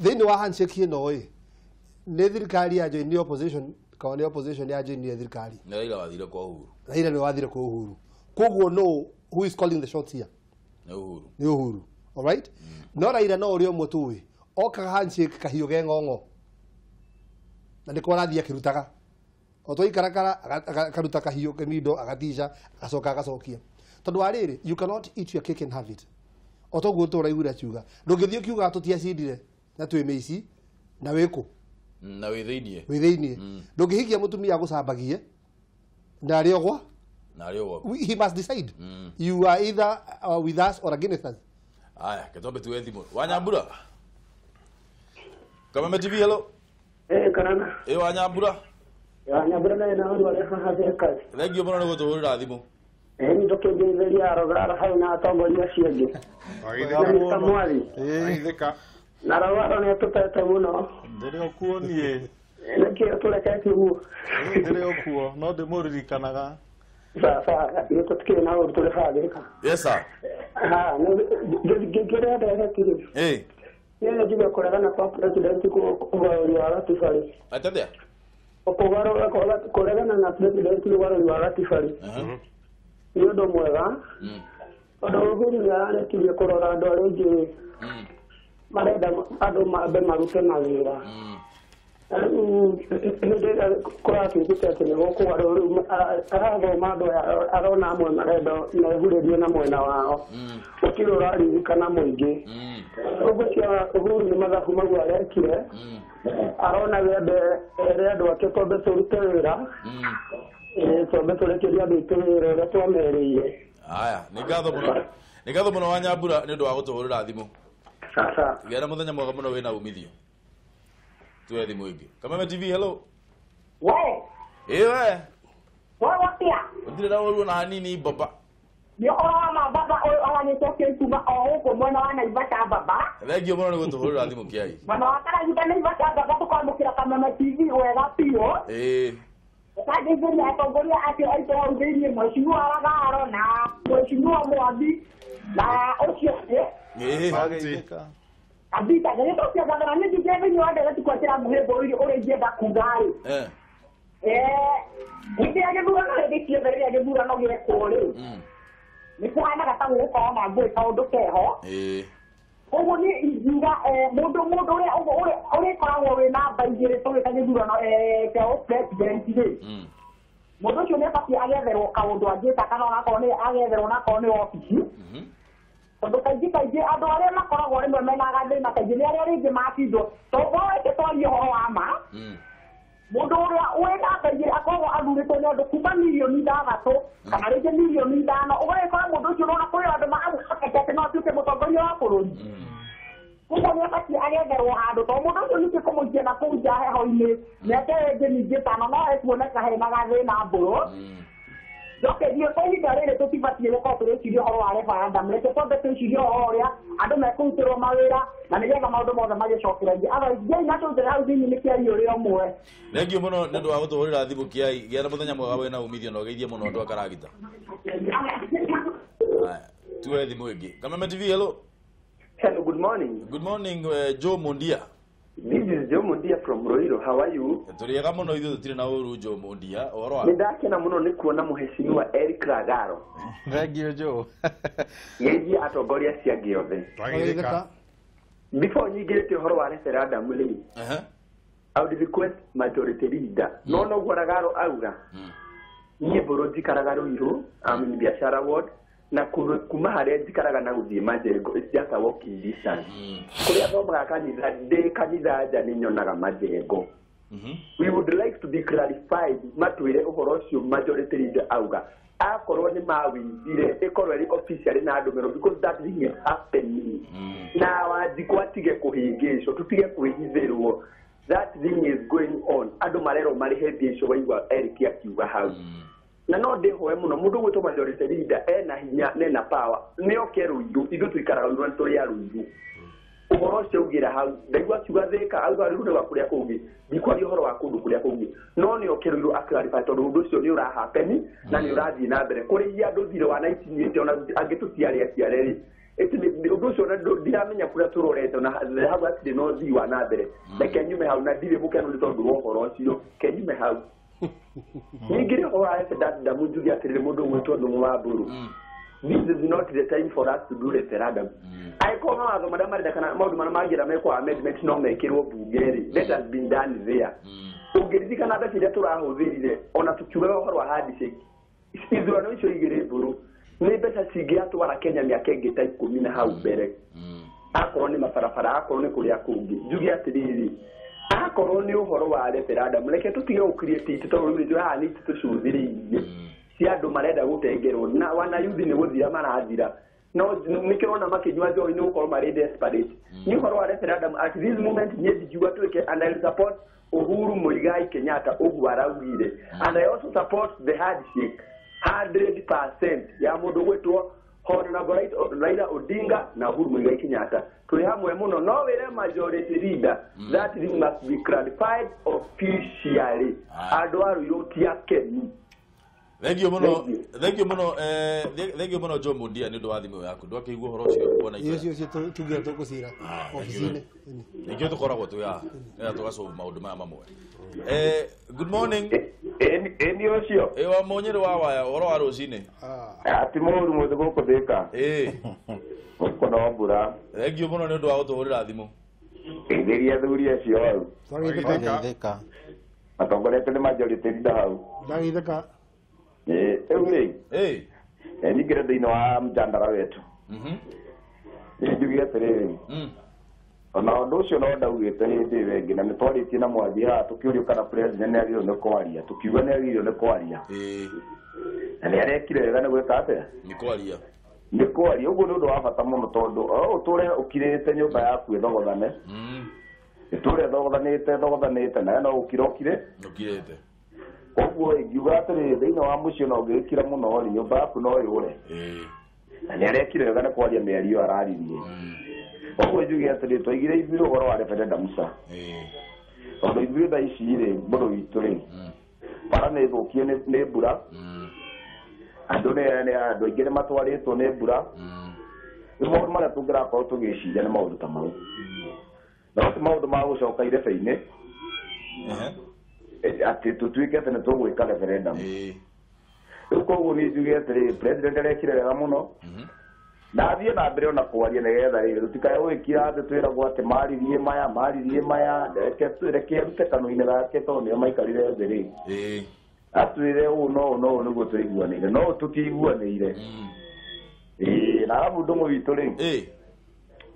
thĩinĩ wa handshake ĩno ĩ, nĩ thirikari ya join opposition kana nĩ opposition ya join thirikari? Nĩ Raila wathire kwa Uhuru. Raila nĩ wathire kwa Uhuru. Koguo no who is calling the shots here? Nĩ Uhuru. Nĩ Uhuru. All right? No Raila no ũrĩa ũmwe tũĩ okaga handshake kahiũ ke ng'ong'o na nĩko arathiĩ akĩrutaga o twaikarakara akaruta kahiũ kemindo agatica agacoka agacokia. Tondũ wa rĩrĩ, you cannot eat your cake and have it. O toguo tũraiguire akiuga ndũngĩthiĩ ũkiuga tũtiacindire na twĩ mĩici na wĩkũ na wĩ thĩiniĩ. Wĩ thĩiniĩ. Ndũngĩhikia mũtumia agũcambagie na arĩ ogwa na arĩ ogwa. He must decide. You are either with us or against us. Aya, ketwambe tuwe thimũ. Wanyambura. Kameme TV, hello. Karana. Wanyambura. Wanyambura na na ũndũ arĩa haha thirikari. Thank you mũno nĩ gũtũhũrĩra thimũ. Nĩ tũkĩngeithĩria Rogaro hau na atongoria acio angĩ. Aithĩka. Na Rogaro nĩ atũtete mũno. Ndĩrĩ o kuo niĩ. Nĩkĩo tũreketie ũguo. Ndĩrĩ o kuo, no ndĩmũririkanaga. Sawa, tũtikĩrĩ na ũru tũrĩ haha Thĩka. Yes sir. Ha, ngĩkĩrĩa nderetire. Niĩ njuge kũregana kwa president ũgarũri wa gatiba rĩ. Atĩa? Kũregana na president ũgarũri wa gatiba rĩ. Nĩ ũndũ mwega. Tondũ Uhuru nĩ ararekirie kũrora andũ arĩa aingĩ marenda andũ mambe marute mawĩra. Rĩu hĩndĩ ĩrĩa kũratuĩkĩte atĩ nĩ gũkũgarũrwo rĩu arathoma andũ aya arona amwe marenda mehurĩrie na mwena wao. Gũtirĩ ũraririkana mũingĩ. Ũguo cia Uhuru nĩ mathabu mau arekire. Arona we ambe ere andũ ake twambe tũrute wĩra. Twambe tũrekerie andũ aitũ wĩra ũrĩa twamerĩire. Aya, nĩ ngatho mũno. Nĩ ngatho mũno Wanyambura nĩ ũndũ wa gũtũhũrĩra thimũ. Sasa. Gĩa na mũthenya mwega mũno wĩna umithio. Tuwe thimũ ĩngĩ. Kameme TV, hello. We. Ĩwe. We watia. Ndirĩ na ũru ona hanini baba. Nĩ ũhoro wa ma baba ũyũ Ũgagĩtwo kĩai kuma o gũkũ mwena wa Naivasha baba. Thengio mũno nĩ gũtũhũrĩra thimũ Kĩai. Mwena wa Karagita Naivasha baba tũkwamũkĩra Kameme TV wega biũ. Ĩĩ. Ũkangeithĩria atongoria acio aitũ hau thĩiniĩ, Mheshimiwa Ragaro na Mheshimiwa Mwangi na ũcio ũngĩ. Ĩĩ. Kabisa, gĩgĩcokia ngatho na niĩ njingĩre thĩiniĩ wa ndereti kwatĩra nguhĩ mbũri ũrĩa ingĩenda kuga rĩ. Hĩndĩ ya gĩthurano hĩndĩ ciothe rĩrĩa gĩthurano gĩekwo rĩ, nĩ kũhanaga ta gũgũkorwo na ngũĩ kaũndũ keho. Koguo niĩ ingiuga mũndũ ũrĩa ũrĩkoragwo wĩ namba igĩrĩ tũgĩka gĩthurano kĩa president rĩ, mũndũ ũcio nĩ abatiĩ agetherwo kaũndũ angĩka kana onakorwo nĩ agetherwo onakorwo nĩ obici. Tondũ kaingĩ kaingĩ andũ arĩa makoragwo rĩmwe mena gathĩna kaingĩ nĩ arĩa rĩngĩ matindwo. Tondũ reke twarie ũhoro wa ma, mũndũ ũrĩa wĩ namba igĩrĩ akoragwo athurĩtwo nĩ andũ kuma 6 million kana rĩngĩ 5 million, ũgagĩkora mũndũ ũcio nona kũrĩ andũ maramũhokete atĩ no atuĩke mũtongoria wa bũrũri. Koguo nĩ abatiĩ agetherwo handũ, tondũ mũndũ ũcio ningĩ kũmũikia na kũu nja heho-inĩ mĩaka ĩngĩ ningĩ 5 no ekuoneka hena gathĩna mbũrũ. Njoke thiĩ kwa ihinda rĩrĩ tũtibatiĩ gũkorwo tũgĩciria ũhoro wa referendum, reke twambe twĩcirie ũhoro ũrĩa andũ mekũrutĩrwo mawĩra na nĩgetha maũndũ mothe magĩcokererie. Otherwise Ngai na tũnjĩre hau thĩinĩ nĩ kĩario ũrĩ ũmwe. Thengio mũno nĩ ũndũ wa gũtũhũrĩra thimũ Kĩai. Gĩa na mũthenya mwega wĩna umithio na ũgeithie mũno andũ a Karagita. Haya, tuoe thimũ ĩngĩ. Kameme TV, hello. Hello, good morning. Good morning, Joe Mundia. This is Joe Mundia from Ruiru. How are you? Tũrĩ ega mũno ithuĩ tũtirĩ na ũru Joe Mundia. Ũhoro wa Nĩ ndakena mũno nĩ kuona mũheshimiwa Eric Ragaro. Thank you, Joe. Geithia atongoria acio angĩ othe. Twagĩrĩka. Before nyingĩrĩte ũhoro wa referendum rĩ, I would request majority leader. No noguo Ragaro auga. Niĩ mbũrũ njikaraga Ruiru, I'm in biashara ward, na kuma harĩa njikaraga na gũthiĩ Majengo, it's just a walking distance. Kũrĩa thomaga kanitha, ndĩ kanitha nja nĩ nyonaga Majengo. We would like to be clarified, matwĩre ũhoro ũcio majority leader auga. Akorwo nĩ mawindire, ĩkorwo ĩrĩ officially na andũ merwo, because that thing is happening. Na Wanjikũ atige kũhĩngĩcwo, tũtige kwĩhithĩrwo. That thing is going on. Andũ marerwo marĩhe mbia icio waigua Eric akiuga hau. Na no ndĩhoe mũno mũndũ gwĩtwo majority leader ena hinya na ena power nĩ oke Ruiru, ithuĩ tũikaraga Ruiru na tũrĩ a Ruiru. Ũhoro ũcio augĩra hau, ndaigua akiuga Thĩka, auga Ruiru nĩ wa kũrĩa kũngĩ, ndikwaria ũhoro wa kũndũ kũrĩa kũngĩ, no nĩ oke Ruiru aclarify tondũ ũndũ ũcio nĩ ũrahapeni na nĩ ũrathiĩ na mbere kũrĩhia andũ thirĩ wa 1980 ona angĩ tũtiarĩ aciare rĩ. Ũndũ ũcio ona ndiramenya kũrĩa tũrorete ona hau hatirĩ na ũthii wa na mbere. Reke nyume hau na ndirĩ mũkenu nĩ tondũ wa ũhoro ũcio, ke nyume hau. Ningĩ rĩ ũhoro wa referendum njuge atĩrĩrĩ, mũndũ ũgwĩtwo Ndung'u wa Mbũrũ, this is not the time for us to do referendum. Angĩkorwo mawatho marĩa marenda kana maũndũ marĩa mangĩenda mekwo amendment no mekĩrwo mbunge rĩ, let us be done there. Ũngĩririkana mbeca iria tũrahũthĩrire ona tũkiugaga ũhoro wa handshake, ithurano icio igĩrĩ mbũrũ nĩ mbeca cingĩatwara Kenya mĩaka ĩngĩ ta 10 na hau mbere, akorwo nĩ mabarabara, akorwo nĩ kũrĩa kũngĩ. Njuge atĩrĩrĩ, akorwo nĩ ũhoro wa referendum, reke tũtige gũcreate itĩ, tondũ rĩu nĩ haha nĩ itĩ tũcũthĩrĩirie cia andũ marenda gũtengerwo na wana yuthi nĩ gũthira marathira, no nĩkĩrona makĩnyua njohi nĩ gũkorwo marĩ desperate nĩ ũhoro wa referendum. At this moment niĩ ndingiuga twĩke, and I support Uhuru Muigai Kenyatta ũguo araugire, and I also support the handshake 100% ya mũndũ gwĩtwo Honorable Raila Odinga na Uhuru Muigai Kenyatta. Tũrĩ hamwe mũno, no wĩre majority leader that thing must be clarified officially. Andũ a Ruiru ti akenu. Thengio mũno, thengio mũno, thengio mũno Joe Mundia nĩ ũndũ wa thimũ yaku. Ndwakĩigua ũhoro ũcio bwana Icio Igoya? cio tugire tũgũcira obici-inĩ. Nĩkĩo tũkoragwo twĩ haha nĩgetha tũgasolve maũndũ maya mamwe. Good morning. Ĩni ũcio. Ĩ wa Mũnyĩrĩ wa waya, ũhoro wa rũcinĩ? Ati mũru mũthĩ gũkũ Thĩka. Ĩ. Gũkũ no mbura. Thengio mũno nĩ ũndũ wa gũtũhũrĩra thimũ. Geithĩria athuri acio hau. Twageithĩka. Matongoretio nĩ majority leader hau. Ndageithĩka. Ĩ rĩu rĩ. Ĩ. Ningĩre thĩinĩ wa mjandara wetu. Nĩ njuge atĩrĩrĩ. Ona ũndũ ũcio no ndaugĩte hĩndĩ ĩyo ĩngĩ na nĩ twarĩtie na mwathi haha tũkĩũrio kana president nĩ agĩrĩirwo nĩ kwaria, tũkiuga nĩ agĩrĩirwo nĩ kwaria. Na nĩ arekire wega nĩ gwĩka atĩa? Nĩ kwaria. Nĩ kwaria ũguo nĩ ũndũ wa bata mũno tondũ o ũtũre ũkirĩte nyũmba yaku ĩthogothane, ĩtũre ĩthogothanĩte ĩthogothanĩte nawe no gũkira ũkire. Ũkirĩte. Koguo ingiuga atĩrĩrĩ, thĩinĩ wa mũciĩ no ũngĩgĩkira mũno rĩ, nyũmba yaku no yũre. Na nĩ arekire wega nĩ kwaria mĩario araririe. Ũguo njuge atĩrĩ twaigire ithuĩ ũhoro wa referendum ca. Tondũ ithuĩ thaa ici rĩ mũndũ witũ rĩ bara nĩ thũkie nĩ mbura. Andũ nĩ andũ aingĩ nĩ matwarĩtwo nĩ mbura. Rĩu maũndũ marĩa tũngĩrakorwo tũgĩciria nĩ maũndũ ta mau. No ti maũndũ ma gũcoka irebe-inĩ atĩ tũtuĩke atĩ nĩ tũgwĩka referendum. Rĩu koguo niĩ njuge atĩrĩ president arekire wega mũno. Na athiĩ na mbere ona kwaria nĩgetha rĩrĩ tũtikae gwĩkira thĩ twĩragwo atĩ maririe maya reke arute kanua-inĩ gake tondũ nĩo maikarire thĩ rĩ. Atwĩre ũũ no ũũ no ũũ nĩguo tũiguanĩire no tũtiiguanĩire. Na arabu ndũng'ũ witũ rĩ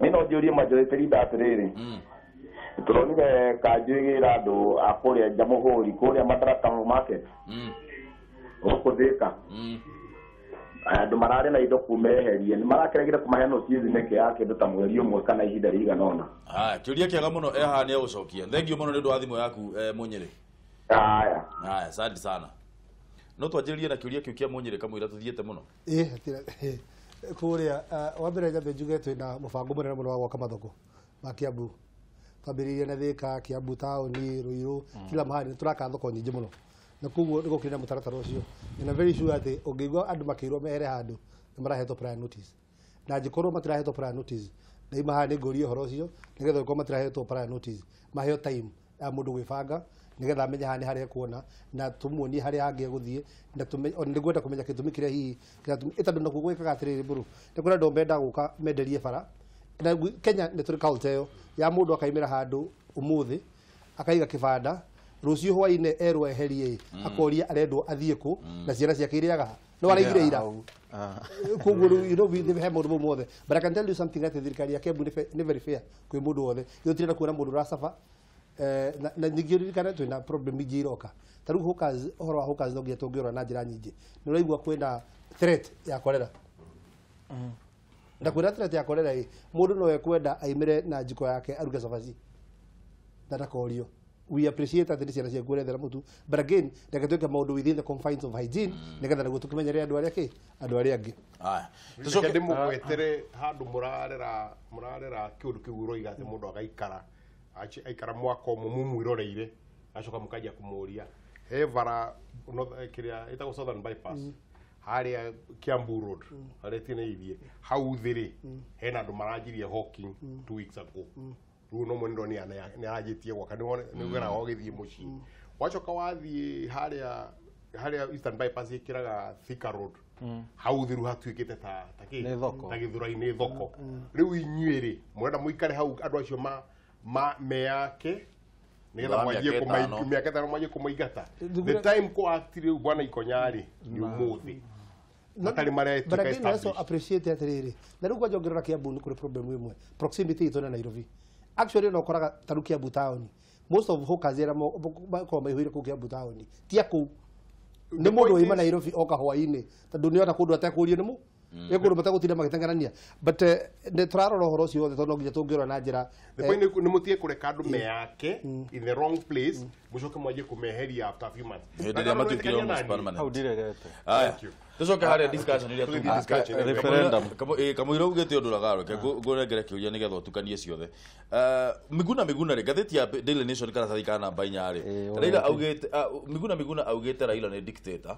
niĩ no njũrie majority leader atĩrĩrĩ tũronire kanjũ ĩgĩra andũ a kũrĩa Jamũhũri kũrĩa Madaraka market gũkũ Thĩka andũ mararĩ na indo kũmeherie nĩ marakĩregire kũmahe notice nĩkĩ ya kĩndũ ta mweri ũmwe kana ihinda rĩigana ũna. Haya kĩũria kĩega mũno haha nĩ egũcokia. Thengiũ mũno nĩ ũndũ wa thimũ yaku Mũnyĩrĩ. Haya. Haya, asante sana. No twanjĩrĩrie na kĩũria kĩu kĩa Mũnyĩrĩ kamũira tũthiĩte mũno. Kũrĩa wa mbere nyambe njuge twĩna mũbango mũnene mũno wa gwaka mathoko ma Kiambu. Twambĩrĩirie na Thĩka, Kiambu taũni, Ruiru, kila mahali tũraka thoko nyingĩ mũno. Na koguo nĩ gũkĩrĩ na mũtaratara ũcio. And I'm very sure atĩ ũngĩigua andũ makĩirwo mehere handũ nĩ marahetwo prior notice. Na angĩkorwo matirahetwo prior notice, ndaima haha nĩ ngũrie ũhoro ũcio nĩgetha ũngĩkorwo matirahetwo prior notice, maheo time ya mũndũ gwĩbanga nĩgetha amenye haha nĩ harĩa ekuona na tũmuonie harĩa hangĩ egũthiĩ na nĩngwenda kũmenya gĩtũmi kĩrĩa hihi kĩratũmire tondũ nakuo gwĩkaga atĩrĩrĩ mbũrũ nĩ kũrĩ andũ menda gũka menderie bara na Kenya nĩ tũrĩ culture ĩyo ya mũndũ akaimĩra handũ ũmũthĩ akaiga kĩbanda rũciũ hwainĩ erwo eherie akoria arendwo athiĩ kũ na ciana ciake irĩaga no araigire ira koguo rĩu you know he maũndũ mau mothe. But I can tell you something atĩ thirikari ya Kiambu nĩ very fair kwĩ mũndũ wothe. Ithuĩ tũtirenda kuona mũndũ ũracaba na ningĩ ũririkane twĩna problem ingĩ iroka ta rĩu hawkers, ũhoro wa hawkers no nginya tũngĩrora na njĩra nyingĩ. Nĩ ũraigua kwĩna threat ya cholera. Na kwĩna threat ya cholera ĩ mũndũ no ekwenda aimĩre na njiko yake aruge cabaci na ndakorio. We appreciate atĩ nĩ ciana ciaku ũrethera mũtu but again reke twĩke maũndũ within the confines of hygiene nĩgetha nĩguo tũkĩmenyere andũ arĩa kĩ andũ arĩa angĩ. Haya tũcoke ndĩmũgwetere handũ mũrarera kĩũndũ kĩu ũroiga atĩ mũndũ agaikara aikara mwaka ũmwe mumwiroreire acoka mũkanjia kũmũria he bara kĩrĩa ĩtagwo Southern Bypass harĩa Kiambu Road harĩa tineirie hau thĩ rĩ hena andũ maranjirie hawking 2 weeks ago. Rĩu no mwene ndoni nĩ aranjĩtie gwaka nĩ ũgeraga ũgĩthiĩ mũciĩ wacoka wathiĩ harĩa Eastern Bypass ĩkĩraga Thika Road hau thĩ rĩu hatuĩkĩte ta kĩ ta gĩthũrai-inĩ thoko. Rĩu inyuĩ rĩ mũrenda mũikare hau andũ acio meyake nĩgetha mwanjie mĩaka ĩtano mwanjie kũmaingata. The time kũ act rĩu bwana Ikonya rĩ nĩ ũmũthĩ matarĩ maretuĩka But again, established. also appreciate atĩrĩrĩ na rĩu kwanja ũngĩrora Kiambu nĩ kũrĩ problem ĩmwe proximity itũ na Nairobi. Actually no ũkoraga ta rĩu Kiambu town most of hawkers arĩa makoragwo maihũire kũu Kiambu town ti a kũu nĩ mũndũ waima Nairobi oka hwainĩ tondũ nĩona kũndũ atekũrio nĩ mũ nĩ kũndũ mategũtinda magĩteng'erania but nĩ tũrarora ũhoro ũcio wothe tondũ no nginya tũngĩrora na njĩra The point nĩ mũtige kũreka andũ meyake in the wrong place mũcoke mwanjie kũmeheria after a few months. Hĩndĩ ĩrĩa matuĩkire almost permanent. Hau ndiregete. Haya tũcoke harĩa discussion ĩrĩa Tũgĩthiĩ Referendum. Kamũira ugĩte ũndũ Ragaro reke ngũrengere kĩũria nĩgetha ũtukanie ciothe. Miguna Miguna rĩ ngathĩti ya Daily Nation karatathi ka namba 4 rĩ Raila augĩte Miguna Miguna augĩte Raila nĩ dictator.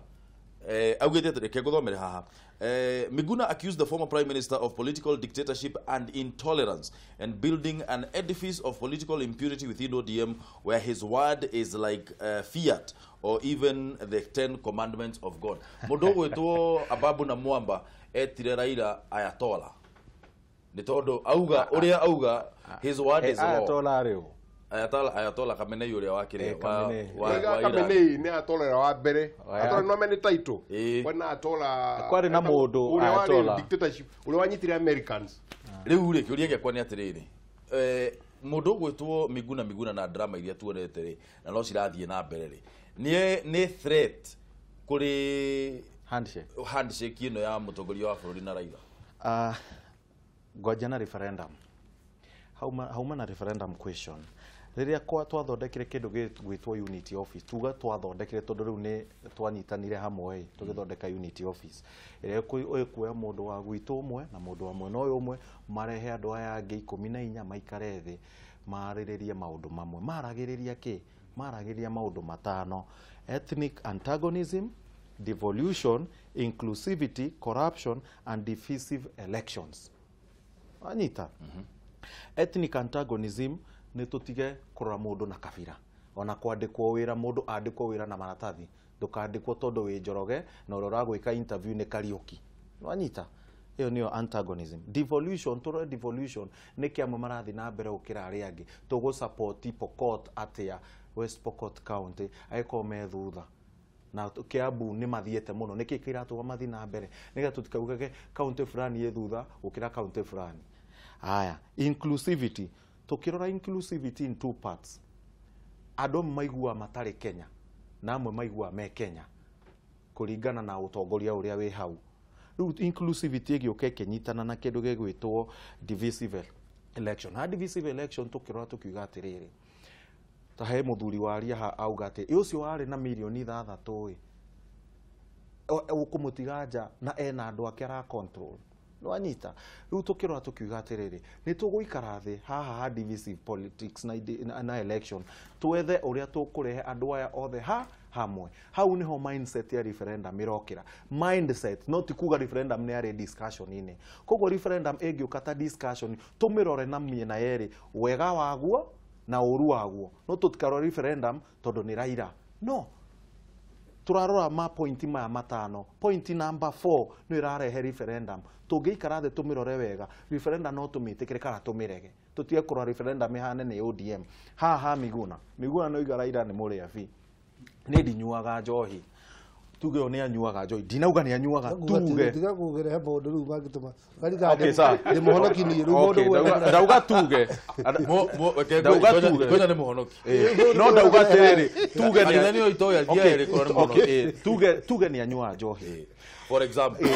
Augĩte atĩ reke ngũthomere haha. Miguna accused the former prime minister of political dictatorship and intolerance and building an edifice of political impunity within ODM where his word is like fiat or even the 10 commandments of God. Mũndũ ũgwĩtwo Ababu na Mwamba etire Raila Ayatollah. Nĩ tondũ auga ũrĩa auga his word is law. Ayatollah rĩ ũ? Ayatollah Khamenei ũrĩa wakĩrĩ wa Khamenei nĩ Ayatollah wa mbere. Ayatollah no mene title. Kwena Ayatollah Kwarĩ na mũndũ Ayatollah dictatorship ũrĩa wanyitire Americans. Rĩu rĩ kĩũria gĩakwa nĩ atĩrĩrĩ mũndũ ũgwĩtwo Miguna Miguna na drama iria tuonete rĩ na no cirathiĩ na mbere rĩ nĩ threat kũrĩ handshake ĩno ya mũtongoria wa bũrũri na Raila. Ngwanja na referendum. Hauma na referendum question. Rĩrĩa twathondekire kĩndũ gĩgwĩtwo unity office, tuga twathondekire tondũ rĩu nĩ twanyitanire hamwe tũgĩthondeka unity office ĩrĩa ĩkuoya mũndũ wa gwitũ ũmwe na mũndũ wa mwena ũyũ ũmwe, marehe andũ aya angĩ 14 maikare thĩ marĩrĩrie maũndũ mamwe. Maragĩrĩria kĩ? Maragĩrĩria maũndũ matano: ethnic antagonism, devolution, inclusivity, corruption and divisive elections. Anyita? Ethnic antagonism nĩ tũtige kũrora mũndũ na kabira, ona kwandĩkwo wĩra, mũndũ andĩkwo wĩra na maratathi, ndũkandĩkwo tondũ wĩ Njoroge na ũrĩa ũragwĩka interview nĩ Kariũki. Wanyita? Ĩyo nĩyo antagonism. Devolution, tũrore devolution nĩ kĩ amwe marathiĩ na mbere gũkĩra arĩa angĩ. Tũgũ support Pokot atĩa, West Pokot County angĩkorwo me thutha, na Kiambu nĩ mathiĩte mũno, nĩkĩ kĩratũma mathiĩ na mbere, nĩgetha tũtikaugage county fulani ĩ thutha gũkĩra county fulani. Aya, inclusivity, tukirora inclusivity in two parts. Andũ amwe maiguaga matarĩ Kenya na amwe maiguaga me Kenya kũringana na ũtongoria ũrĩa wĩ hau. Rĩu inclusivity ĩgĩũka ĩkĩnyitana na kĩndũ gĩgwĩtwo divisive election. Ha divisive election tukirora tukiuga atĩrĩrĩ, ta he mũthuri waria ha auga atĩ ũcio warĩ na mirioni 6 ĩ ũkũmũtiga nja na ena andũ ake ara control. Nwanyita? Rĩu tukirora tukiuga atĩrĩrĩ, nĩ tũgũikara thĩ haha ha divisive politics na election, twethe ũrĩa tũkũrehe andũ aya othe ha hamwe. Hau niho mindset ya referendum ĩrokĩra. Mindset no ti kuga referendum nĩ yarĩ discussion-inĩ. Koguo referendum ĩngĩũka ta discussion, tũmĩrore na mĩena yerĩ, wega waguo na ũru waguo. No tũtikarore referendum tondũ nĩ Raila. No turarora ma point maya matano. Point number 4 nĩ ĩrarehe referendum. Tũngĩikara thĩ tũmĩrore wega, referendum no tũmĩtĩkĩre kana tũmĩrege. Tũtige kũrora referendum ĩhane nĩ ODM. Haha Miguna, Miguna no iga Raila nĩ mũrĩabi, nĩ ndinyuaga njohi. Tuge ũyũ nĩ anyuaga njohi, ndinauga nĩ anyuaga, tuge. Tiga kũgerehe maũndũ rĩu mangĩtũma Okay, sawa. ndĩ mũhonoki niĩ rĩu Okay, maũndũ ndauga tuge. Ndauga tuge. Konya nĩ mũhonoki. No ndauga atĩrĩrĩ, tuge nĩ Kanitha nĩ ũitoĩ Okay, athiaga ĩrĩ korwo nĩ okay, mũhonoki. tuge nĩ anyuaga njohi. For example.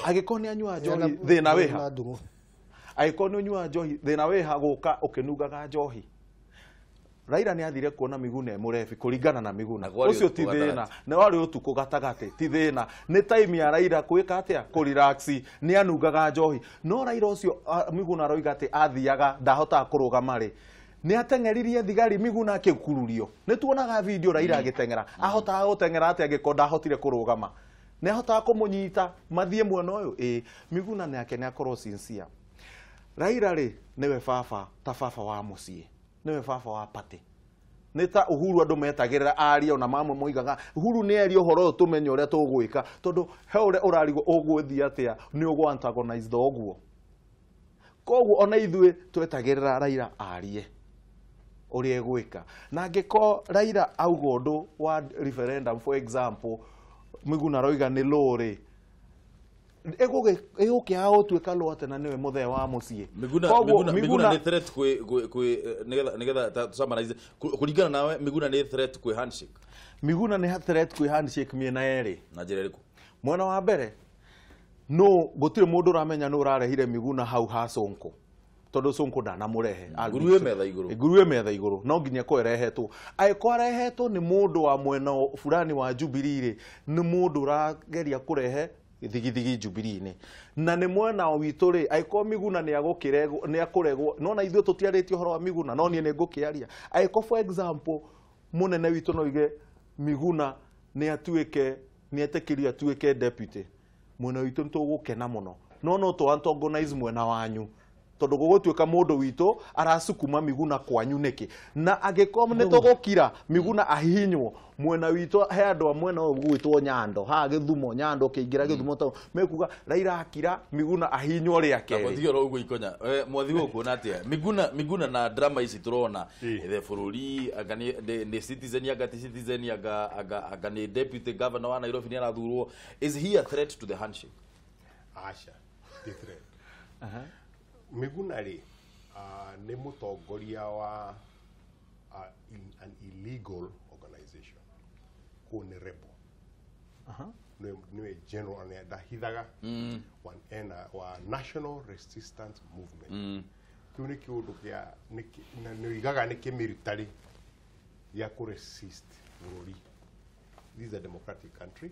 Angĩkorwo nĩ anyuaga njohi, thĩna wĩha? Angĩkorwo nĩ ũnyuaga njohi, thĩna wĩha gũka ũkĩnungaga njohi? Raila nĩ athire kuona Miguna e mũrebi kũringana na Miguna. Kwarĩ Ũcio ti ũtukũ thĩna. gatagatĩ. Nĩ warĩ ũtukũ gatagatĩ, ti thĩna. Nĩ time ya Raila kwĩka atĩa? Kũrelax. Nĩ anungaga njohi. No Raila ũcio Miguna aroiga atĩ athiaga ndahotaga kũrũgama rĩ, nĩ ateng'eririe thigari Miguna akĩkururio. Nĩ tuonaga video Raila agĩteng'era. Ahotaga gũteng'era atĩa angĩkorwo ndahotire kũrũgama? Nĩ ahotaga kũmũnyita mathiĩ mwena ũyũ? Ĩĩ. Miguna nake nĩ akorwo sincere. Raila rĩ, nĩwe baba, ta baba wa mũciĩ, nĩwe baba wa party. Nĩ ta Uhuru andũ metagĩrĩra aria, ona mamwe moigaga Uhuru nĩ eria ũhoro ũyũ tũmenye ũrĩa tũgwĩka, tondũ he ũrĩa ũrarigwo ũgũthiĩ atĩa, nĩ ũgũ antagonize thoguo. Koguo ona ithuĩ twetagĩrĩra Raila arie ũrĩa egwĩka, na angĩkorwo Raila auga ũndũ wa referendum, for example, Miguna aroiga nĩ law rĩ, ĩgũkĩaga gũtuĩka law atĩ na nĩwe mũthee wa mũciĩ. Miguna Koguo Miguna nĩ threat kwĩ nĩgetha ta summarize, kũringana nawe Miguna nĩ threat kwĩ handshake? Miguna nĩ threat kwĩ handshake mĩena yerĩ. Na njĩra ĩrĩkũ? Mwena wa mbere, no gũtirĩ mũndũ ũramenya nũ ũrarehire Miguna hau ha Sonko, tondũ Sonko ndanamũrehe. Nguru ĩ metha igũrũ. Nguru ĩ metha igũrũ, no nginya ĩkorwo ĩrehetwo. Angĩkorwo arehetwo nĩ mũndũ wa mwena fulani wa Jubilee rĩ, nĩ mũndũ ũrageria kũrehe thigithigi Jubilee-inĩ, na nĩ mwena witũ rĩ, angĩkorwo Miguna nĩ akũregwo, nona ithuĩ tũtiarĩtie ũhoro wa Miguna, no niĩ nĩ ngũkĩaria. Angĩkorwo, for example, mũnene witũ no oige Miguna nĩ atuĩke, nĩ etĩkĩrio atuĩke deputy, mwena witũ nĩ tũgũkena mũno, no tũ antagonize mwena wanyu, tondũ gũgũtuĩka mũndũ witũ aracukuma Miguna kwanyu nĩkĩ? Na angĩkorwo nĩ tũgũkira Miguna ahihinywo mwena witũ, he andũ a mwena ũyũ gwĩtwo Nyando, haha Gĩthumo, Nyando ũkĩingĩra Gĩthumo taũni, mekuga Raila akira Miguna ahihinywo rĩa kerĩ. Mwathi oro ũguo ikonya. Mwathi ũguo kuona atĩa Miguna na drama ici tũrona the bũrũri, anga nĩ citizen, anga ti citizen, anga nĩ deputy governor wa Nairobi nĩ arathurwo, is he a threat to the handshake? Aca, ti threat. Miguna rĩ, nĩ mũtongoria wa an illegal organization, kũu nĩ rebel. Nĩwe general nĩ ndahithaga wa, ena, wa National Resistance Movement. Kĩu nĩ kĩũndũ kĩa nĩ oigaga nĩ kĩmilitary gĩa kũ resist bũrũri. This is a democratic country.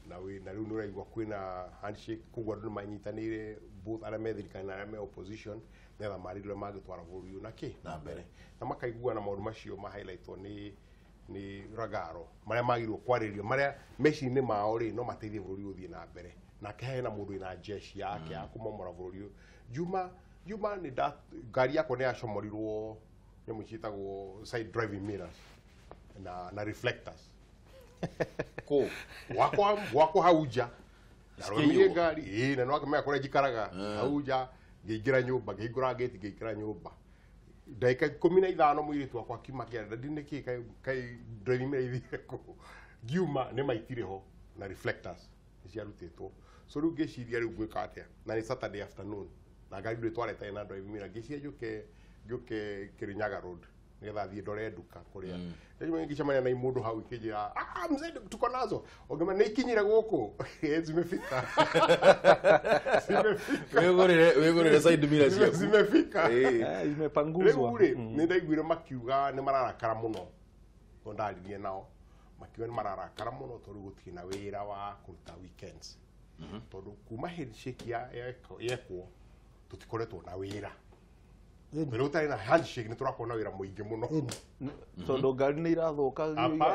Na wĩ na rĩu nĩ ũraigua kwĩna handshake, koguo andũ nĩ manyitanĩire, both arĩa me thirikari na arĩa me opposition, nĩgetha marĩrie ũrĩa mangĩtwara bũrũri ũyũ na kĩ na mbere, na makaiguana. Maũndũ macio ma highlightwo nĩ Ragaro, marĩa magĩrĩirwo kwarĩrio, marĩa meciria-inĩ mao rĩ no mateithie bũrũri ũthiĩ na mbere. Nake hena mũndũ wĩna jeshi yake ya kũmomora bũrũri ũyũ. Juma nĩ nda ngari yakwa nĩ yacomorirwo nyamũ ciĩtagwo side driving mirrors na reflectors. Kũ? Gwakwa hau nja. Ndarũgamire ngari ĩĩ, na nĩwakĩmenya kũrĩa njikaraga hau nja. Ngĩingĩra nyũmba, ngĩhingũra gate, ngĩingĩra nyũmba, ndagĩka 15 mũirĩtu wakwa akiuma kĩanda, ndi nĩkĩ kaĩ driving mirror ithire kũ? Ngiuma nĩ maitirĩ ho na reflectors nĩ ciarutĩtwo. So rĩu ngĩciria, rĩu ngwĩka atĩa? Na nĩ Saturday afternoon na ngari ndũrĩ twareta ĩna driving mirror. Ngĩciria njũke Kirinyaga Road nĩgetha thiĩ ndore nduka kũrĩa. Rĩu ngĩcemania na mũndũ hau, ikĩnjĩra, "Ah, mzee, tuko nazo." Ũngĩma nĩ ikinyire gũkũ. Zimefika, zimefika. Wĩgũrĩre side mirror ciaku. Zimefika. Imepanguzwa. Rĩu rĩ, nĩ ndaiguire makiuga nĩ mararakara mũno, tondũ ndaririe nao makiuga nĩ mararakara mũno tondũ gũtirĩ na wĩra wa kũruta weekends, tondũ kuma handshake yekwo tũtikoretwo na wĩra. Rĩu ũtarĩ na handshake nĩ tũrakorwo na wĩra mũingĩ mũno. Tondũ ngari nĩ irathũka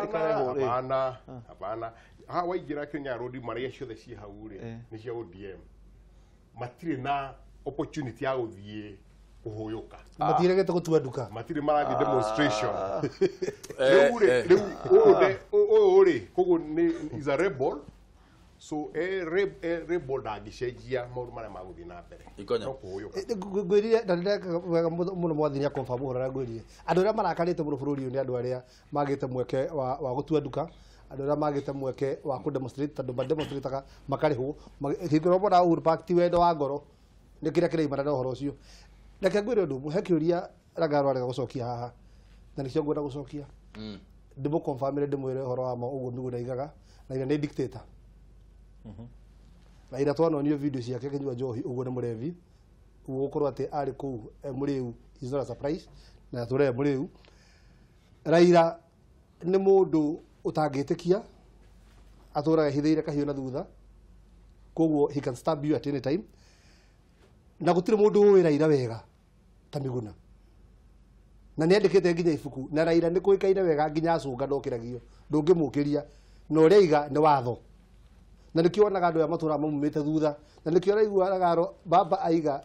ikarehwo rĩ. Hapana, hapana. Ha waingĩra Kenya Road, marĩa ciothe ciĩ hau rĩ nĩ cia ODM. Matirĩ na opportunity ya gũthiĩ kũhũyũka. Matiregete gũtua nduka. Matirĩ marathiĩ demonstration. Rĩu rĩ, rĩu ũyũ rĩ, koguo nĩ is a rebel. So e rebel ndangĩcenjia maũndũ marĩa magũthiĩ na mbere. Ikonya. No kũhũyũka. Ngwĩrire na ndĩreka wega mũno mwathi nĩ akonfirm ũhoro ũrĩa ngwĩrire. Andũ arĩa marakarĩte mũno bũrũri ũyũ nĩ andũ arĩa magĩte mweke wa gũtua nduka, andũ arĩa magĩte mweke wa kũ demonstrate, tondũ mademonstrataga makarĩhwo. Hingo ĩrĩa monaga Uhuru Park ti wendo wa ngoro, nĩ kĩrĩa kĩraimana na ũhoro ũcio. Reke ngwĩre ũndũ ũmwe, he kĩũria Ragaro arega gũcokia haha na nĩkĩo ngwenda gũcokia, ndĩmũconfirmĩre, ndĩmwĩre ũhoro wa ma ũguo Miguna aigaga. Raila nĩ dictator. Raila twanonio video ciake akĩnyua njohi, ũguo nĩ mũrevi. Ũguo gũkorwo atĩ arĩ kũu e mũrĩu is not a surprise, na atũre e mũrĩu. Raila nĩ mũndũ ũtangĩtĩkia, atũraga ehithĩire kahiũ na thutha, koguo he can stab you at any time, na gũtirĩ mũndũ ũĩ Raila wega ta Miguna, na nĩ andĩkĩte nginya ibuku. Na Raila nĩ kũĩkaine wega nginya acũnga ndokĩragio, ndũngĩmũkĩria, na ũrĩa aiga nĩ watho, na nĩkĩo wonaga andũ aya matũraga mamumĩte thutha, na nĩkĩo ũraigua Ragaro baba aiga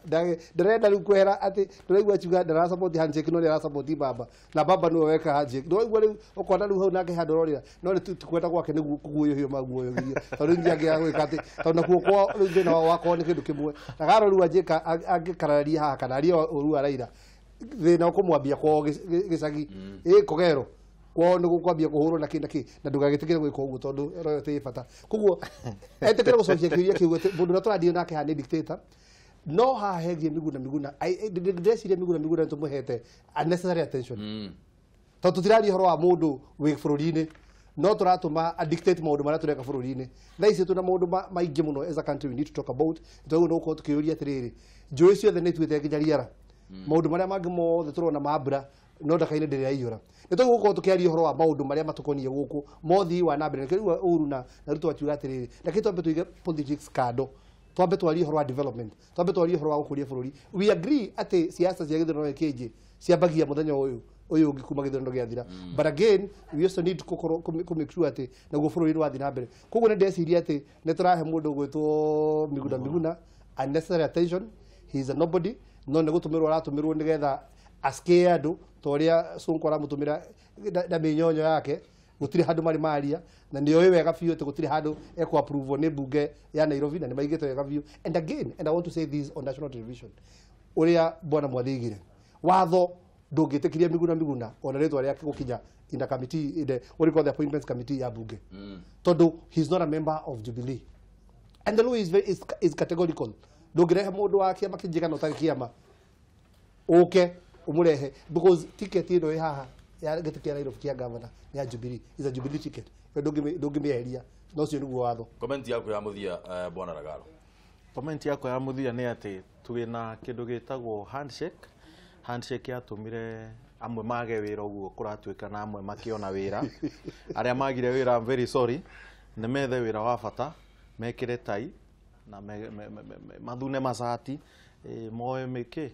ndarenda rĩu kwehera, atĩ ndũraigua akiuga ndarasupport handshake, no nĩ arasupport baba, na baba nĩwe weka handshake. Ndũraigua rĩu ũkona rĩu hau nake handũ ũrorĩra, no nĩ ti kwenda gwake nĩ kũguoyohio maguoyohio, tondũ rĩu ningĩ gwĩka atĩ tondũ nakuo kwao rĩu thĩna wao wakorwo nĩ kĩndũ kĩmwe. Ragaro rĩu angĩka angĩkarararia haha kana arie ũru wa Raila, thĩna ũkũmwambia kwao gĩcagi ĩ Kogero kwao nĩ gũkwambia kũhũrwo na kĩ na kĩ, na ndũgagĩtĩkĩre gwĩka ũguo tondũ royalty ĩ bata. Koguo etĩkĩre gũcokia kĩũria kĩu atĩ mũndũ ũrĩa tũradio nake haha nĩ dictator. No haha hegie Miguna Miguna, ndĩreciria Miguna Miguna nĩ tũmũhete unnecessary attention, tondũ tũtiraria ũhoro wa mũndũ wĩ bũrũri-inĩ, no tũratũma a dictate maũndũ marĩa tũreka bũrũri-inĩ. Thaa ici twĩna maũndũ maingĩ mũno as a country we need to talk about. Twagĩrĩirwo nĩ gũkorwo tũkĩũria atĩrĩrĩ, njũĩ ciothe nĩ ituĩte nginya riara, maũndũ marĩa mangĩ mothe tũrona ma mbura no ndaka-inĩ ndĩrĩ yaiyũra. Nĩ twagĩrĩirwo gũkorwo tũkĩaria ũhoro wa maũndũ marĩa matũkoniĩ gũkũ mothii wa na mbere. Nĩkĩo rĩu Uhuru na Ruto akiuga atĩrĩrĩ, reke twambe tũige politics kando, twambe twarie ũhoro wa development, twambe twarie ũhoro wa gũkũria bũrũri. We agree atĩ siasa cia gĩthurano gĩkĩnjĩ ciambagia mũthenya ũyũ ũyũ ũngĩ kuma gĩthurano gĩathira, but again we also need gũkorwo kũ make sure atĩ naguo bũrũri nĩ wathiĩ na mbere. Koguo nĩ ndeciria atĩ nĩ tũrahe mũndũ ũgwĩtwo Miguna Miguna unnecessary attention. He is a nobody, no nĩ gũtũmĩrwo aratũmĩrwo nĩgetha ascare andũ ta ũrĩa Sonko aramũtũmĩra na mĩnyonyo yake. Gũtirĩ handũ marĩ maria, na nĩ oĩ wega biũ atĩ gũtirĩ handũ ekũ approve nĩ mbunge ya Nairobi, na nĩ maigĩte wega biũ. And again, and I want to say this on national television, ũrĩa bwana Mwathi aigire, watho ndũngĩtĩkĩria Miguna Miguna ona rĩtwa rĩake gũkinya in the committee, in the what you call the appointments committee ya bunge, tondũ he is not a member of Jubilee, and the law is very is categorical. Ndũngĩrehe mũndũ wa kĩama kĩngĩ kana ũtarĩ kĩama ũke ũmũrehe, because ticket ĩno ĩ haha ya gĩtĩ kĩa Nairobi kĩa governor nĩ ya Jubilee, is a Jubilee ticket. Ĩyo ndũngĩmĩeheria, na ũcio nĩguo watho. Comment yaku ya muthia, bwana Ragaro. Comment yakwa ya muthia nĩ atĩ twĩna kĩndũ gĩtagwo handshake. Handshake yatũmire amwe mage wĩra ũguo kũratuĩka na amwe makĩona wĩra. Arĩa magire wĩra, I'm very sorry, nĩ methe wĩra wa bata, mekĩre tai na mathune macati, moe mĩkĩ,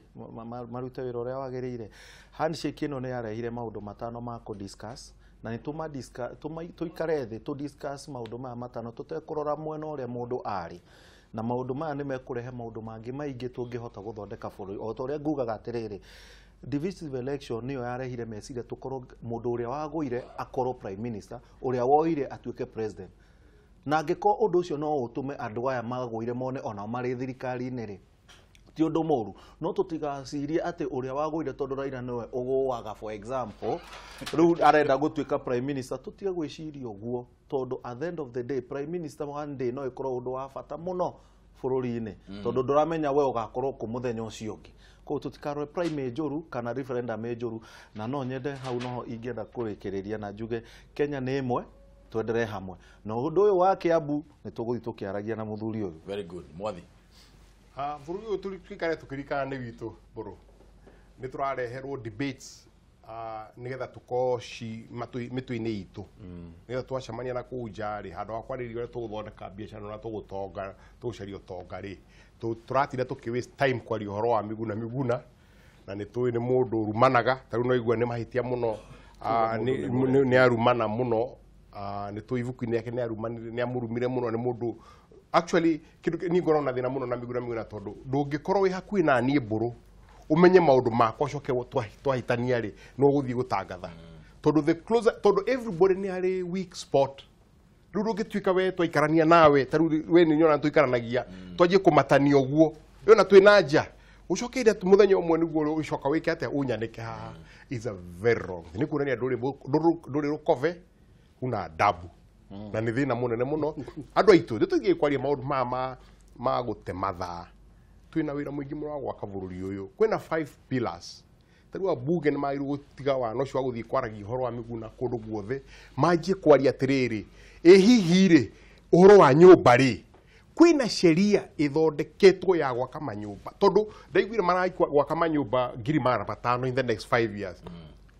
marute wĩra ũrĩa wagĩrĩire. Handshake ĩno nĩ yarehire maũndũ matano ma kũ discuss, na nĩ tũikare thĩ tũ discuss maũndũ maya matano tũtekũrora mwena ũrĩa mũndũ arĩ. Na maũndũ maya nĩ mekũrehe maũndũ mangĩ maingĩ tũngĩhota gũthondeka bũrũri. O ta ũrĩa ngugaga atĩrĩrĩ, divisive election nĩyo yarehire meciria tũkorwo mũndũ ũrĩa wagũire akorwo prime minister, ũrĩa woire atuĩke president. Na angĩkorwo ũndũ ũcio no ũtũme andũ aya magũire mone onao marĩ thirikari-inĩ rĩ, ti ũndũ mũũru. No tũtigacirie atĩ ũrĩa wagũire tondũ Raila nĩwe ũgũaga, for example, rĩu arenda gũtuĩka prime minister. Tũtige gwĩciria ũguo, tondũ at the end of the day prime minister one day no ĩkorwo ũndũ wa bata mũno bũrũri-inĩ, tondũ ndũramenya we ũgakorwo kũ mũthenya ũcio ũngĩ. Koguo tũtikarore prime njũru kana referendum njũru. Na no nyende hau noho ingĩenda kũrĩkĩrĩria na njuge Kenya nĩ ĩmwe, twenderee hamwe. Na ũndũ ũyũ wa Kiambu nĩ tũgũthiĩ tũkĩaragia na mũthuri ũyũ. Very good. Mwathi. Bũrũri ũyũ tũikare tũkĩririkana nĩ witũ mbũrũ. Nĩ tũrareherwo debates nĩgetha tũkorwo ci mĩtwe-inĩ itũ. Nĩgetha twacemania na kũu nja rĩ, handũ ha kwarĩrĩria ũrĩa tũgũthondeka biacara na ũrĩa tũgũtonga, tũgũcaria ũtonga rĩ, tũratinda tũkĩ waste time kwaria ũhoro wa Miguna Miguna, na nĩ tũĩ nĩ mũndũ ũrumanaga, ta rĩu no igua nĩ mahĩtia mũno, nĩ arumana mũno, nĩ tũĩ ibuku-inĩ rĩake nĩ amũrumire mũno, nĩ mũndũ actually kĩndũ niĩ ngoragwo na thĩna mũno na Miguna Miguna tondũ ndũngĩkorwo wĩ hakuhĩ na niĩ mbũrũ umenye maũndũ makwa ũcoke twahĩtania rĩ, no ũgũthiĩ gũtangatha. Tondũ the closer, tondũ everybody nĩ arĩ weak spot. Rĩu ndũngĩtuĩka we twaikarania nawe, ta rĩu we nĩ nyona tũikaranagia, twanjie kũmatania ũguo, yona twĩ na nja, ũcoke ire mũthenya ũmwe nĩguo ũcoka wĩke atĩa, ũnyanĩke haha. Is a very wrong. Nĩ kuonania ndũrĩ rũkobe, una adabu. Na nĩ thĩna mũnene mũno. Andũ aitũ, nĩ tũthiĩ kwaria maũndũ maya ma gũte mathaa. Twĩna wĩra mũingĩ mũno wa gwaka bũrũri ũyũ. Kwĩna 5 pillars. Ta rĩu ambunge nĩ magĩrĩirwo gũtiga wana ũcio wa gũthiĩ kwaragia ũhoro wa Miguna kũndũ guothe, manjie kwaria atĩrĩrĩ, ĩ hihi rĩ, ũhoro wa nyũmba rĩ, kwĩna sheria ĩthondeketwo ya gwaka manyũmba, tondũ ndaiguire maragwaka manyũmba 500,000 in the next 5 years.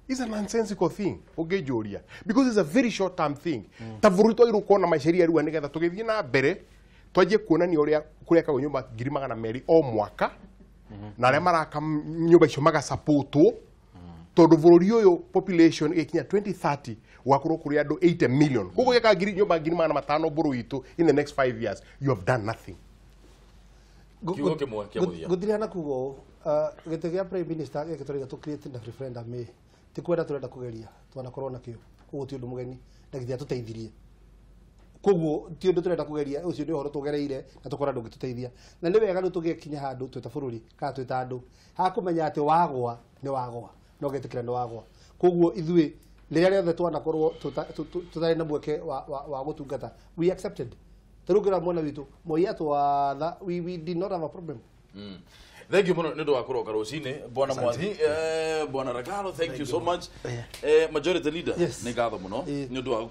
It's a nonsensical thing, ũngĩnjũria, because it's a very short term thing. Ta bũrũri twagĩrĩirwo kuona maceria rĩu nĩgetha tũgĩthiĩ na mbere twanjie kuonania ũrĩa kũrekagwo nyũmba 200,000 o mwaka, na arĩa maraka nyũmba icio magasapotwo, tondũ bũrũri ũyũ population ĩgĩkinya 2030 gũgakorwo kũrĩ andũ 80 million. Koguo gĩka nyũmba 500,000 bũrũri witũ in the next 5 years, you have done nothing. Kiugo kĩmwe kĩa mũthia. Gũtirĩ na kuga ũũ, gĩtĩ gĩa prime minister gĩkĩ tũrenda tũ create na referendum ĩ, ti kwenda tũrenda kũgeria, twanakorwo nakĩo, koguo ti ũndũ mũgeni na gĩtiatũteithirie. Koguo ti ũndũ tũrenda kũgeria, ũcio nĩ ũhoro tũgereire na tũkora ndũngĩtũteithia. Na nĩ wega rĩu tũgĩkinya handũ twĩ ta bũrũri kana twĩ ta andũ hakũmenya atĩ wagwa nĩ wagwa, no ũgetĩkĩra nĩ wagwa. Koguo ithuĩ rĩrĩa rĩothe twanakorwo tũtarĩ na mweke wa gũtungata, we accepted. Ta rĩu ngĩra mwena witũ, Moi atwatha, we did not have a problem. Thank you mũno nĩ ũndũ wa kũroka rũcinĩ, Bwana Mwathi, Bwana Ragalo, thank you so much. Majority Leader, nĩ ngatho mũno nĩ ũndũ wa